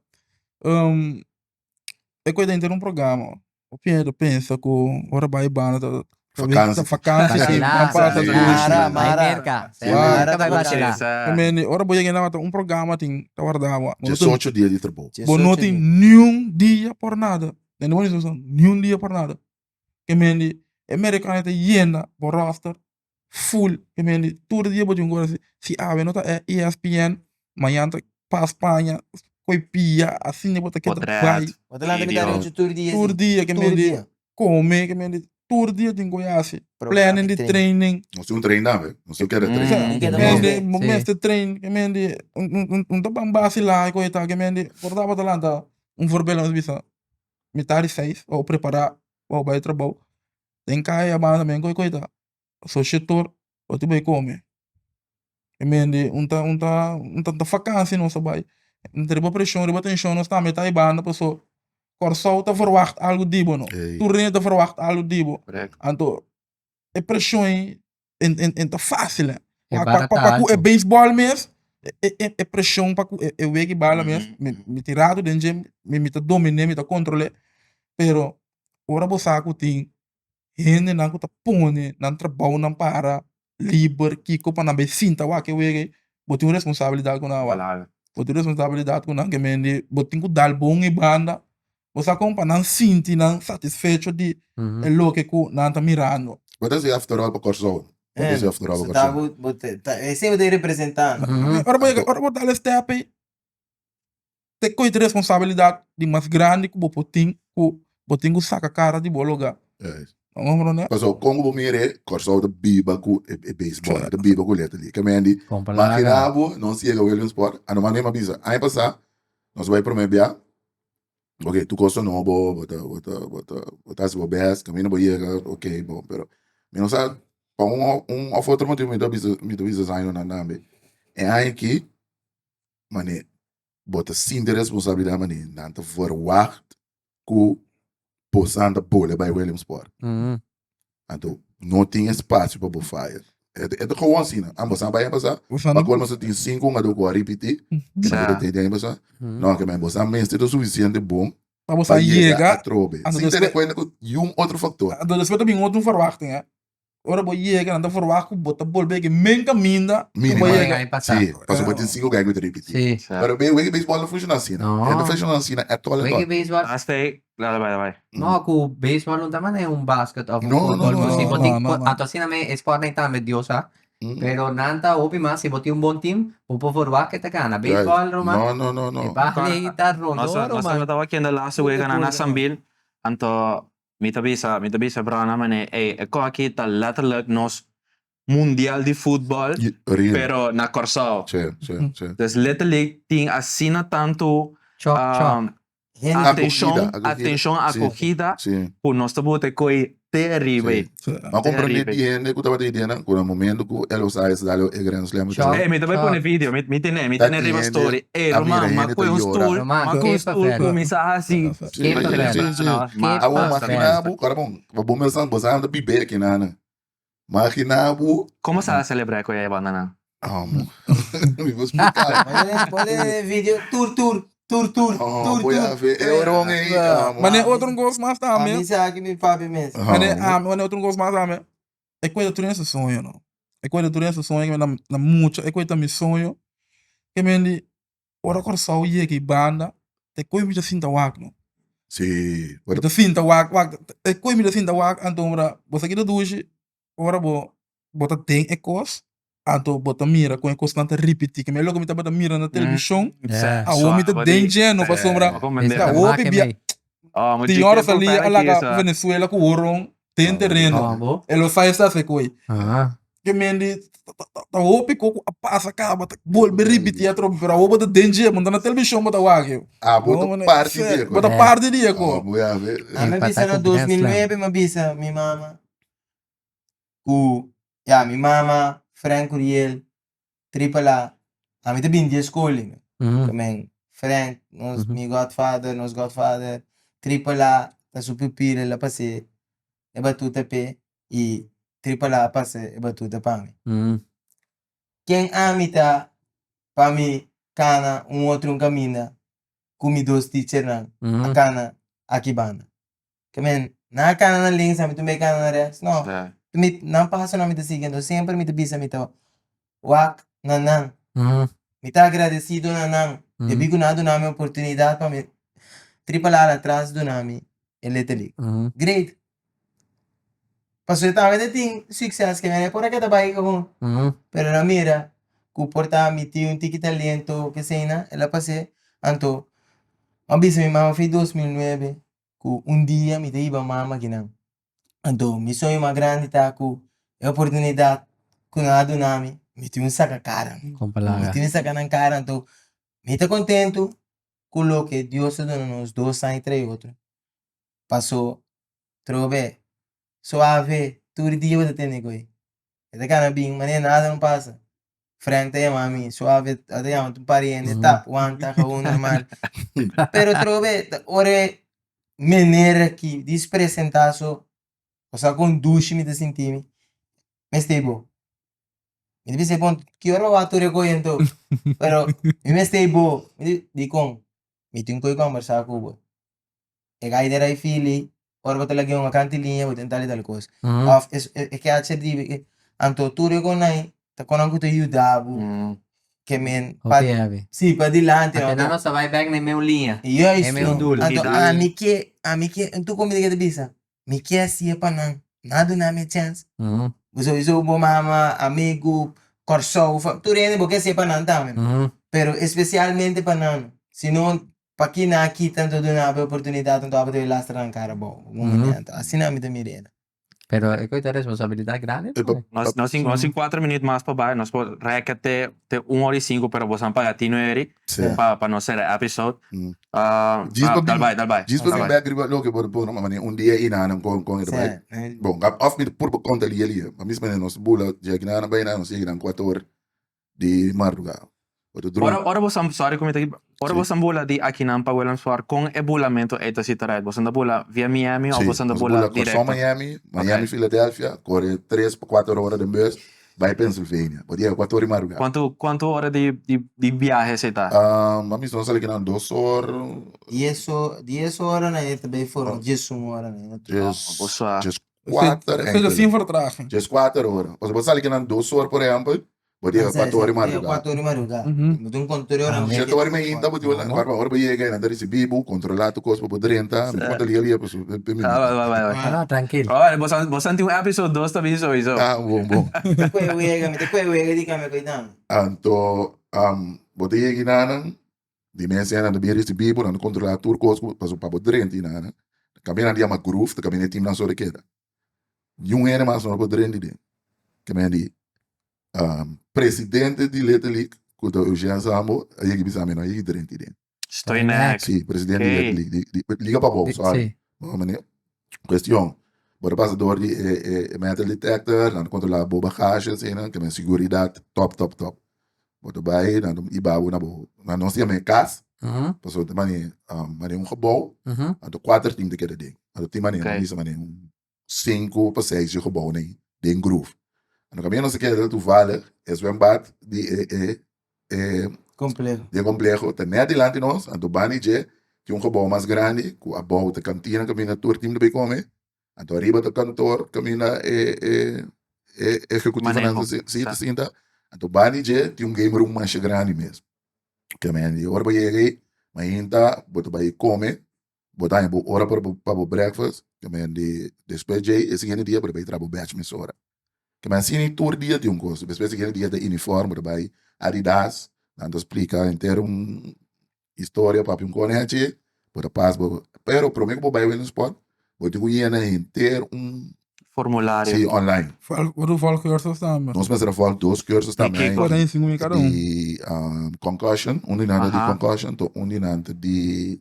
E koe den un programa. Bo piensa pensa ku ora bai banda ta Vakansi. ta vakansi si Vasilá. nan pasa Sí. dushi. Mara, Bai mara. merka. Sí. Merka bai Mara. vasilá. Sa. I mean, ora bo yega na ta un programa tin ta warda bo. Bo no tin Diesocho dia di trabou. bo no tin niun dia por nada. Den bo instrukshon niun dia por nada. Ke men di e merikano ta yena bo roster full. Ke men di tur dia bo tin ku hasi si awe no ta ESPN mañana ta pa Spaña koe pia asina bo ta keda Potret. bai Bo ta lanta mitad di ocho tur dia tur si. dia ke Tur men di dia. kome ke men di. Tur dia tin ku hasi planning di training. Nos tin un train tambe, nos tin keda train. Mende, bo mester train, ke mende un ta ban basilá ku e ta, ke mende por tabata lanta un voorbeeld nos bisa mitar di seis pa bo prepará pa bo bai trabou den kaya banda men ku e ta so shetor bo tin bai kome. E mende un ta un ta un ta fakansi nos a bai. Riba preshon riba tenshon nos tambe ta e banda paso Kòrsou ta verwagt algu di bo no. Tur hende ta verwagt algu di bo. Anto e preshon ei en ta fásil eh. Pa pa ku e beisbòl mes e preshon pa ku e wega bala mes mi tin ratu den dje mi ta dominé mi ta kontrol'é pero ora bo sa ku tin hendenan ku ta pone nan trabounan para liber kiko pa nan bai sinta wak e wega ei, bo tin un responsabilidat ku nan wak. Bo tin un responsabilidat ku nan ke mende bo tin ku dal bon e banda, bo sa kon pa nan sinti nan satisfecho di e loke ku nan ta mirando. Bo ta hasi after all pa Kòrsou. Bo ta hasi after all pa Kòrsou. Bo ta esei bo ta representando. Ora bo yega, ora bo dal e step ei, te koe responsabilidat di mas grandi ku bo por tin ku bo tin ku saka kara di bo lugá. Pasobra kon ku bo mira e, Kòrsou ta biba ku e beisbòl, ta biba ku leta di. Ke men di, magina bo nos yega Williamsport, a no mane mi a bisa, aña pasá nos bai promé bia, ok tur kos ta nobo, bo ta bo ta bo ta bo ta hasi bo bèst, kaminda bo yega ok bon, pero mi no sa pa un un òf otro motibu mi ta bisa mi ta bisa Zion tambe, e aña aki mane bo ta sinti responsabilidad mane nan ta verwacht ku bosan ta bole bai Williamsport. Anto no tin espacio pa bo faya. E ta gewoon asina. Ah, bosan bai pasa, pa colmo boso tin cinco hungador ku a ripiti, ku nan ta tin pasa. No, ke men bosan mester ta suficiente bon Pa bosan yega atrobe. Sin tene cuenta ku yun otro factor. Anto despues ta bin otro verwachting, eh. Ora bo yega nan ta verwacht ku bo ta bolbe yega e men kaminda ku bo yega. Sí, pasobra bo tin sinku guy ku ta ripití. Sí. Pero be wega beisbòl no funshoná asina. No. E no funshoná asina at all at Wega all. beisbòl. Hasta ei, dale bai, dale bai. No, ku beisbòl no ta manera un basket òf un No, no, futbòl. no, Si bo no, tin, no, no. anto asina men e spòrtnan tambe Dios sa. Pero nan ta hopi mas, si bo tin un bon team, bo por verwacht ke ta gana. Beisbòl, ruman. No, no, no, no. E bal ei ta rondó, Nos ruman. tabata wakiendo laatste weganan na Sambil, anto Mi ta bisa, mi ta bisa Brana mane, ey, e koki ta letterlijk nos mundial di futbol, Real. pero na Kòrsou. Sí, sí, sí. Dus letterlijk tin asina tantu Chòk, chòk. Hende atenshon, Akogida, akogida. atenshon, Sí, akogida sí. ku nos ta buta e koi te ariba Sí. ey. Ma Te komprendé ariba di ey. hende ku tabata ideanan ku na momento ku El Osayas dal e Grand Slam Chòk. Ey, mi ta bai pone video, mi mi tene, mi Ta tene riba hende story. Ey, a mira ruman, ma hende koe ta un yora. stoel, Ruman, ma koe un kepa stoel verder. kuminsá hasi. Sí, Kepa sí, verder. sí. Kepa Awor verder. magina bo, kòrda bon, pa bo mes bo sa ta bibé aki nan. Magina bo. Komo sa a selebrá ku e bandanan? Amo. Mi por splika. Pone video tur tur tur tur Oh, tur boy tur. a ve e oron ei. Amo. Mane otro un kos mas A tambe. mi sa ki mi papi mes. Mane Amo. ami, mane otro un kos mas tambe. E kuenta tur den su soño no. E kuenta tur den su soño ke na na mucha e kuenta mi soño ke men di ora Kòrsou yega e banda te koe mi ta sinta wak no. Sí. Mi ta sinta wak wak e koe mi ta sinta wak anto ora bo sa kita dushi ora bo bo ta den e kos anto bo ta mira kon e kosnan ta ripití ke men loke mi tabata mira na televishon awor mi ta den dje no pasobra awor mi bia Señor Rosalía a laga Venezuela ku horon den tereno e lo sa esta hace koe ke men di ta hopi ko ku a pasa kaba ta bolbe ripití atrobe pero awor bo ta den dje bo no ta na televishon bo ta wak yo Ah, bo ta parti di e bo ta parti di e ko Ami a bisa na 2009 mi a bisa mi mama ku ya mi mama Frank Curiel Triple A ami ta bini di e skol ei men Frank nos mi godfather nos godfather Triple A ta su pupil el a pas'é e batuta p'e i Triple A a pasa e batuta pa mi ken ami ta pa mi kana un otro un kaminda ku mi dos teachernan a kana aki banda. Ke men, nan a kana na links, ami tambe kana na rechts. No, mi, nan pasonan mi ta sigui, enton semper mi ta bisa mi ta wak na nan. Mi ta agradecido na nan, debí ku nan a duna mi oportunidad pa mi tripa lala atras duna mi e Little League. Great! Pasobra e tambe ta tin succes, ke men e por a keda bai gewoon. Pero el a mira ku por ta mi tin un tiki talento, kesina, el a pas'é. Anto, mi a bisa mi mama fi 2009 ku un dia mi ta hiba mama kinan. Anto mi soño mas grandi ta ku e oportunidat ku nan a duna mi, mi tin un saka kara. Mi tin un saka nan kara, anto mi ta kontentu ku loke Dios a duna nos dos aña tras otro. Paso trobe suave tur dia bo ta tene ku e. E ta kana bin manera nada no pasa. Frank ta yama mi suave a ta yama tur pariente tap wanta gewoon normal. Pero trobe ta ora e meneer aki dis presenta so bo sa kon dushi mi ta sinti mi mester bo. Mi ta bisa bon ki ora bo wak tur e koe anto? Pero mi mester bo. Mi di dikon? Mi tin koe kombersa ku bo. E gai den rai fili, ora bo ta laga un akanti liña bo tin tal i tal kos. Òf e catcher di anto tur e konai ta konan ku ta yuda bo ke men pa Hopi heavy. si pa dilanti. Ate nan no sa bai bek na e meu liña, Juist e meu doel. Anto ami ke ami ke tur ku mi ta ke ta bisa mi ke hasié pa nan, nan a duna mi e chèns. Bo sowieso bo mama, amigu, Kòrsou, tur hende bo ke hasié pa nan tambe. Pero espesialmente pa nan. Si no Paki nan a kita anto duna bo e oportunidat anto abo ta e lastra nan kara abou. Un manera anto asina mi ta mira ena. Pero e koe ta responsabilidat grandi tambe. Nos nos tin nos tin kuater minuut mas pa bai nos por rèkè te te un ora i sinku pero boso a paga tinu eri pa pa nos sera e episode. Djis pa Dal bai dal bai. Djis pa bin bek riba loke bo ta pone manera un dia i nan kon kon e ta bai. Bon òf mi ta purba konta lia lia. Pa mi manera nos bula dje nan a bai nan nos yega nan kuater di marduga. Bo ta drumi. Ora ora bo san sorry ku mi ta ora Sí. bo san bula di akinan pa Willemsburg kon e bulamento ei ta sita right? Boso ta bula via Miami of Sí, boso ta nos bula bula Kòrsou direkto? Miami, Miami Ok. Philadelphia, kore tres pa kuater ora den bus bai Pennsylvania. Bo ta yega kuater ora di marduga. Kuantu kuantu ora di di di biahe esei ta? A mi nos sali kinan dos or. Dies o dies ora nan e ta bai forma diesun ora nan e ta. Djes Boso a. djes kuater Esei ta sin enkele. vertraging. Djes kuater ora. Pasobra bo sali kinan dos or por ehèmpel, Bo ta yega kuater ora di marduga. Kuater ora di marduga. Bo tin un kontor ora. Shete ora di mainta bo tin ora ora bo yega nan ta risibi bo, kontrola tur kos pa bo drenta. Mi konta lia lia pasobra pe minuto. No, trankil. Ora bo sa bo sa tin un episode dos ta bin sowiso. Ah, bon bon. Mi ta kue wega, mi ta kue wega di kambia koi nan. Anto bo ta yega nan, di mes nan ta bin risibi bo, nan ta kontrola tur kos pasobra pa bo drenta nan. Kaminda nan ta yama groove ta kaminda e team nan so ta keda. Niun hende mas no por drenta den. Ke men di presidente di Little League ku ta Eugene Sambo a yega bisa mi no a yega drenta den. Stoinek. Si, presidente di Little League, di Liga Pabou, sorry. Cuestion, bo ta pasa door di e metal detector, nan ta controla bo bagage asina, ke men seguridad top top top. Bo ta bai, nan ta hiba bo na bo, nan nos yama e cas, pasobra ta mane mane un gebouw, anto kuater team ta keda den. Anto tin mane, nan bisa mane un sinku pa seis di gebouwnan den groove. Anto kaminda nos a keda toevallig e zwembad di e e e Compleho. di e compleho ta net dilanti nos, anto banda di dje tin un gebouw mas grandi ku abou ta kantina kaminda tur team ta bai kome, Anto ariba ta kantoor kaminda e e e ehekutivonan Maneho. ta si ta Sa. sinta. Anto banda di dje tin un game room masha grandi mes. Ke men di ora bo yega ei, mainta bo ta bai kome, bo ta haña bo ora pa bo pa bo breakfast, ke men di despues djei e siguiente dia bo ta bai traha bo batch mesora. Ke men asina tur dia tin un kos. Despues siguiente dia ta uniform, bo ta bai Adidas, nan ta splika henter un Historia papia un konechi, bo ta pas bo, pero prome ku bo bai Willemsport, bo tin ku yena henter un Formulario. Si, online. Vol, bo ta volg cursus tambe. Nos mester a volg dos cursus Di tambe. kiko? 45 mil kada un. Di concussion, un di nan ta di Aha. concussion, to un di nan ta di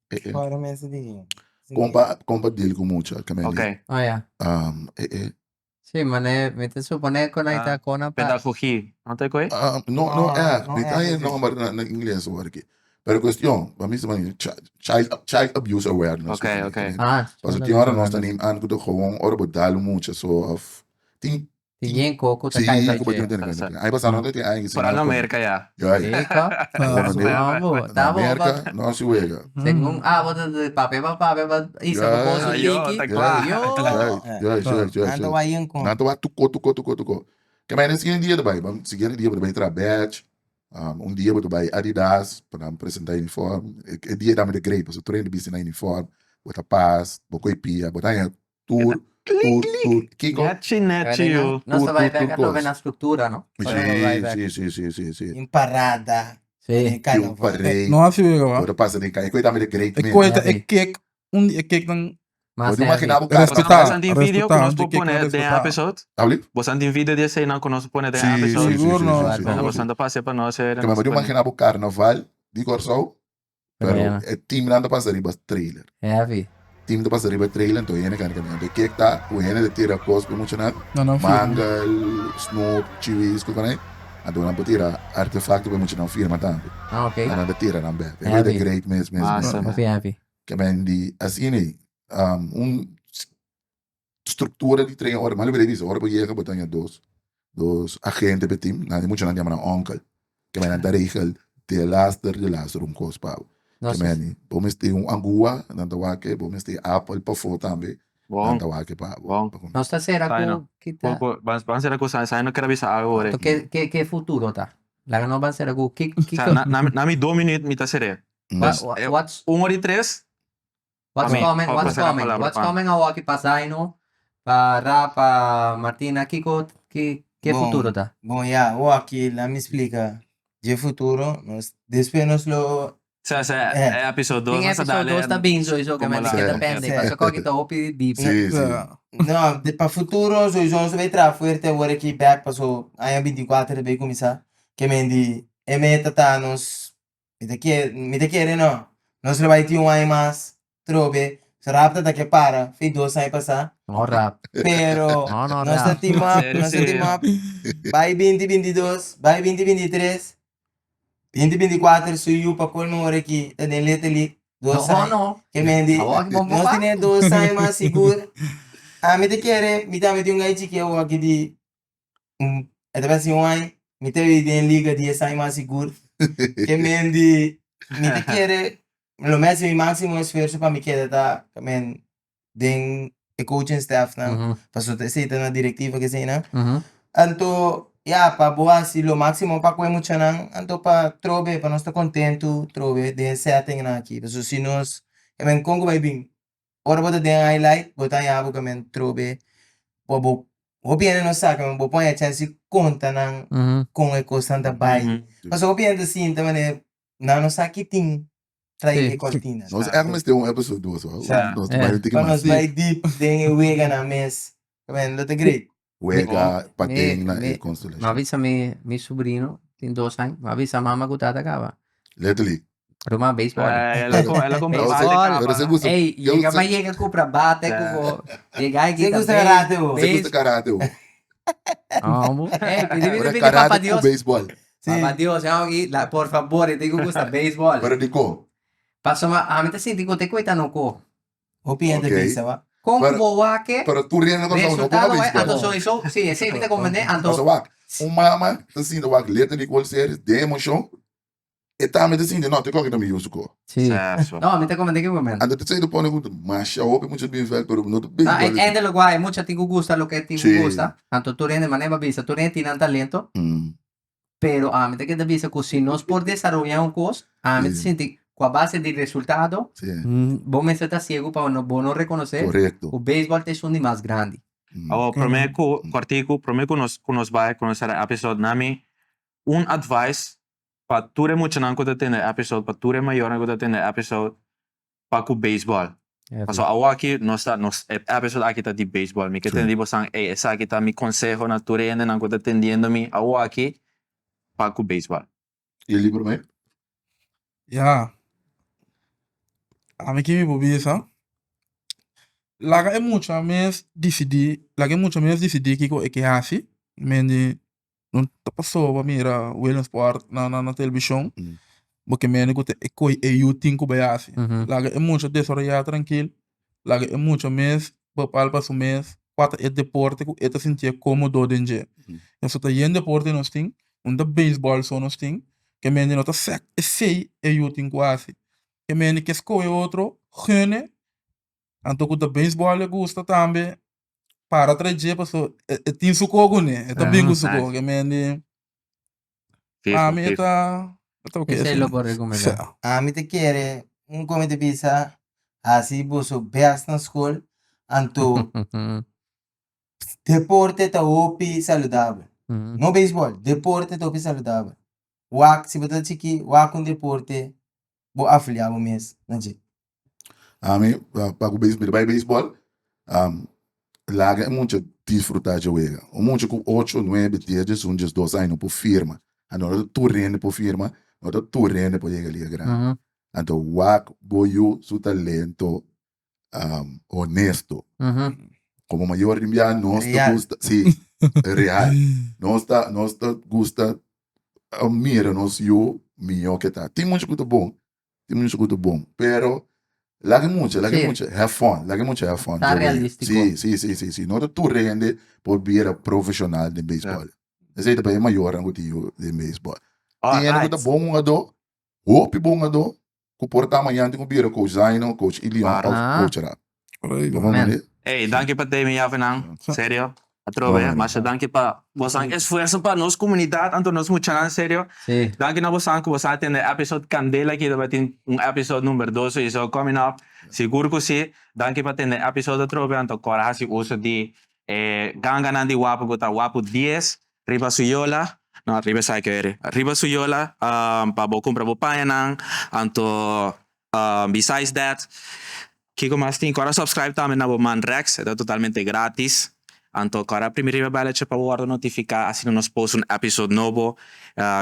eh eh. Ora mester di. Kon pa, kon pa deal ku mucha, ke men di. Ok. Oh ya. Eh eh. Sí, mane, mi ta supone ku nan ta kona pa. Pedagogie, no ta koe? No, no No, echt. no Mi ta echt, e sí. nomber na, na ingles awor aki. Pero cuestion, pa mi sa mani child, child abuse awareness. Ok, ok. Ah, Paso tin ora nos ta neem aan ku ta gewoon ora bo dal un mucha so of tin Tin yen koko ta Sí, kai ku bo tin dje. tene kende. Ai pasa no ta tin ai Foral na Merka ya. Ja. Eko. Gewoon No, na bo, ta bo, Merka ba. no si wega. Segun abo ta papia pa papia pa isa bo Ja. kosu Yo, tiki. ta kla. Yo. Juist, juist, juist. Nan ta wak yen kon. Nan ta wak tuko, tuko, tuko, tuko. Ke men e siguiente dia ta bai, siguiente dia bo ta bai traha badge, un dia bo ta bai Adidas pa nan presenta uniform. E dia tambe ta great pasobra tur hende bisti nan uniform, bo ta pas, bo koe pia, bo ta haña tur, tur, tur. Kiko? Nechi, nechi yu. Nos ta Tur, bai tur, bek tur atrobe kos. na struktura, no? Sí, Ora sí, sí, sí, sí, sí. In parada. Sí. Den Tin un carnaval. parade. No hasi wega, Bo wa. ta pasa den kaya. E koe tambe ta great E mes. koe ta e cake, un di e cake nan. Mas Bo ta heavy. imagina bo carnaval. Respetá. Bosan tin video Respetá, ku nos un por tiki pone den respetá. episode? Abli? Bosan tin video di eseinan ku nos por pone den Sí, sí, episode? sí, Sigur sí, no. sí, sí, Bueno, sí. bosan ta pasa pa nos Ke men bo ta imagina bo carnaval di Kòrsou, Pero pero ya. e teamnan ta pasa riba trailer. Heavy. Team ta pasa riba e trailer, enton hende kende kende. Enton kek ta ku hende ta tira kos pa e muchanan, Nan nan firma. mangel, snoep, chiwis, ku konai. Anto nan por tira artefakto pa e muchanan firma tambe. Ah, ok. Nan ta tira nan bek. E ta Heavy. great mes, mes, mes. Awesome. Hopi heavy. Ke men di asina ei, un struktura di train ora, mas lo bisa, ora bo yega bo ta haña dos, dos agente pa e team, nan e muchanan yama nan uncle, ke men nan ta regel delaster delaster un kos pa bo. Ke men di bo mester un angua, nan ta wak, bo mester apel pafó tambe, nan ta wak pa bo. Nos ta sera ku kita. Ban sera ku Sai no ker a bisa algo ora. Ke ke futuro ta? Laga nos ban sera ku ki ki. Na mi dos minuut mi ta ser'é. What's Un ora i tres. What's Amén. coming, Pa what's pasar la coming, palabra what's pa- coming awor pa Zaino, pa Ra, pa Martina, kiko, ki, ke Bon. futuro ta? Bon ya, awor aki la mi splika dje futuro, nos despues nos lo Sa, sa, Eh. e episode dos Tin nos a episode dale dos ta bin sowieso, ke como men la- ke Sí. depende, Sí. paso koki ta hopi deep. Sí, sí. No, de, pa futuro sowieso nos ta bay traha fuerte awor aki bek paso aña 24 ta bay kuminsá. Ke men di e meta ta nos Mi ta kere, mi ta kere no. Nos lo bai tin un aña mas trobe. So rap ta ta ke para, fi dos aña pasá. No rap. Pero No, no nos ta rap. team up, Serio, nos ta team serio. up. Bai binti bintidos, bai binti bintitres, binti binticuater su yu pa colmo ora ki ta den Little League. Dos No, aña. no. Ke men di, Awor ki bon nos papá. tene dos aña mas sigur. Ami ta kere, mi tambe tin un gai chiki awor ki di E ta pensa un ai, mi ta vivi den liga di esai mas sigur. Ke men di, mi ta kere, lo mi hasi mi máximo esfuerso pa mi keda ta men den e coaching staff nan, pasobra esei ta na directiva ke eseinan. Anto, ya, pa bo hasi lo máximo pa ku e muchanan, anto pa trobe, pa nos ta kontentu trobe den e settingnan aki. Pasobra si nos, ke men kon ku bai bin? Ora bo ta den highlight bo ta haña bo kamen trobe pa bo hopi hende no sa kamen bo por haña chance di konta nan kon e kosnan ta bai pasobra hopi hende ta sinta manera nan no sa ki tin tras e kortina. Nos ègt mester un episode dos hoor. Nos ta bai un tiki Pa mas nos deep. bai deep den e weganan mes kamen lo ta great. Wega paden na Mi e constellation. a bisa mi mi sobrino tin dos aña, mi a bisa mama ku tata kaba. Letterlijk. Ruma baseball. Eh, el a com- el a compra Pero bate se- kaba. pero se gusta. Ey, yo yega se- pa yega kupra bate ku bo. Yega aki Se ta gusta base- karate bo. Se gusta karate bo. No, bo. Ey, pidi pidi Pero pidi papa karate ku Dios. baseball. Sí. Papa Dios, ya aki, la, por favor, e tin ku gusta baseball. Pero di ko? Pasobra ami ta sinti ku te koita no ko. Hopi hende Ok. bisa wa. Kon Pero- bo wak Pero tur hende na Kòrsou no por resultado eh, baseball. anto sowieso, sí, esei mi ta komprendé, anto Pasobra wak, un mama ta sinti wak letterlijk wol series den emocion, e tambe ta sinti, no, te koke ta mi yu su ko. Sí. Serso. No, mi ta komprendé ki momento. Anto te ta pone ku masha hopi mucha bin vèlt, pero no ta No, baseball. uiteindelijk wak, e mucha tin ku gusta loke tin ku Sí. gusta. Anto tur hende, manera bo a bisa, tur hende tin nan talento. Mm. Pero ami ta keda bisa ku si nos por desaroyá un kos, ami ta Sí. sinti ku a base di resultado, Sí, bo mester ta siegu pa no bo no rekonosé korekto. ku beisbòl ta esun di mas grandi. Awor, promé ku, kòrtiku, promé ku nos, ku nos bai, ku nos sera e episode, na mi un advice pa tur e muchanan ku ta tende e episode, pa tur e mayornan ku ta tende e episode, pa ku beisbòl. Pasobra awor aki nos ta, nos, e episode aki ta di beisbòl. Mi ke tende di bosan, ey, esaki ta mi konseho na tur e hendenan ku ta tendiendo mi awor aki pa ku beisbòl. Y el libro me? Ya. Ami ki mi por bisa, laga e mucha mes disidí, laga e mucha mes disidí kiko e ke hasi, men di No ta paso pa mira Williamsport na na televishon, bo ke mende ku ta e koi e yu tin ku bai hasi. Laga e mucha desaroyá trankil, laga e mucha mes bepal pa su mes kua ta e deporte ku e ta sintié kómodo den dje. Pasobra ta yen deporte nos tin, un ta beisbòl so nos tin, ke mende no ta sèk esei e yu tin ku hasi. Ke mende ke skohe otro, gene, anto ku ta beisbòl e gusta tambe. para tra dje paso e tin su ko kuné, e ta bin ku su ko, ke men di ami e ta e ta oke Esei lo por rekomendá. Ami ta kere un komi ta bisa hasi boso best na skol anto deporte ta hopi saludabel no beisbòl deporte ta hopi saludabel wak si bo ta chiki wak un deporte bo afiliá bo mes na dje. Ami pa ku mi ta bai beisbòl, laga e mucha disfrutá dje wega. Un mucha ku ocho, nuebe, dies, diesun, diesdos aña no por firma. Anto no ta tur hende por firma, no ta tur hende por yega liga grandi. Anto wak bo yu su talento honesto. Como mayor di bia nos ta gusta, si, real. Nos ta, nos ta gusta mira nos yu mihó ke ta. Tin mucha ku ta bon, tin mucha ku ta bon, pero laga e mucha, laga e mucha have fun, laga e mucha have fun. Ta realístiko. Si, si, si, si, si. No ta tur hende por bira profeshonal den beisbòl. Esei ta pa e mayornan ku tin yu den beisbòl. Tin hende ku ta bon hungadó, hopi bon hungadó, Ku por ta mañan tin ku bira coach Zaino, coach Ilion of coach Rap. Amen. Ey, danki pa tei mi yavenan. Serio. Atrobe, masha danki pa bosan esfuerso pa nos comunidad anto nos muchanan, serio. Danki na bosan ku bosan a tende episode Candela aki tabatin un episode number dos so coming up. Sigur ku si. Danki pa tende episode atrobe anto kora hasi uso di e ganganan di Wapu ku ta Wapu dies Riba su yola, no riba esaki eri, riba su yola pa bo cumpra bo pañanan, anto besides that kico mas tin? Cora subscribe tambe na bo man Rex, e ta totalmente gratis, anto cora primi riba belletje pa bo wordo notifica asina nos post un episode nobo,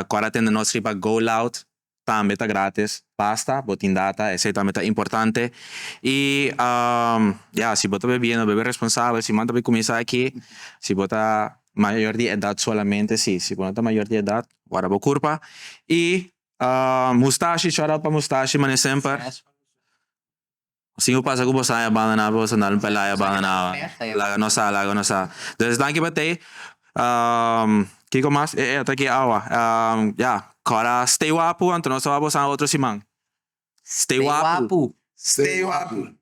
cora tende nos riba Go Loud. Tambe ta gratis, basta bo tin data, esei tambe ta importante. Y ya, si bo ta bebiendo, bebe responsabel, si man ta bay cuminsa aki, si bo ta mayor di edad solamente si, si bo no ta mayor di edad, guarda bo curpa. Y Mustashi, shout out pa Mustashi mane semper. Sin ku pasa ku bo sa e abandoná bo sa dal un pelá e abandoná laga nos sa laga nos sa dus danki pa tei kiko mas e e ta aki awa ya kora stay wapu anto nos ta wak bo sa otro siman stay wapu Stay wapu.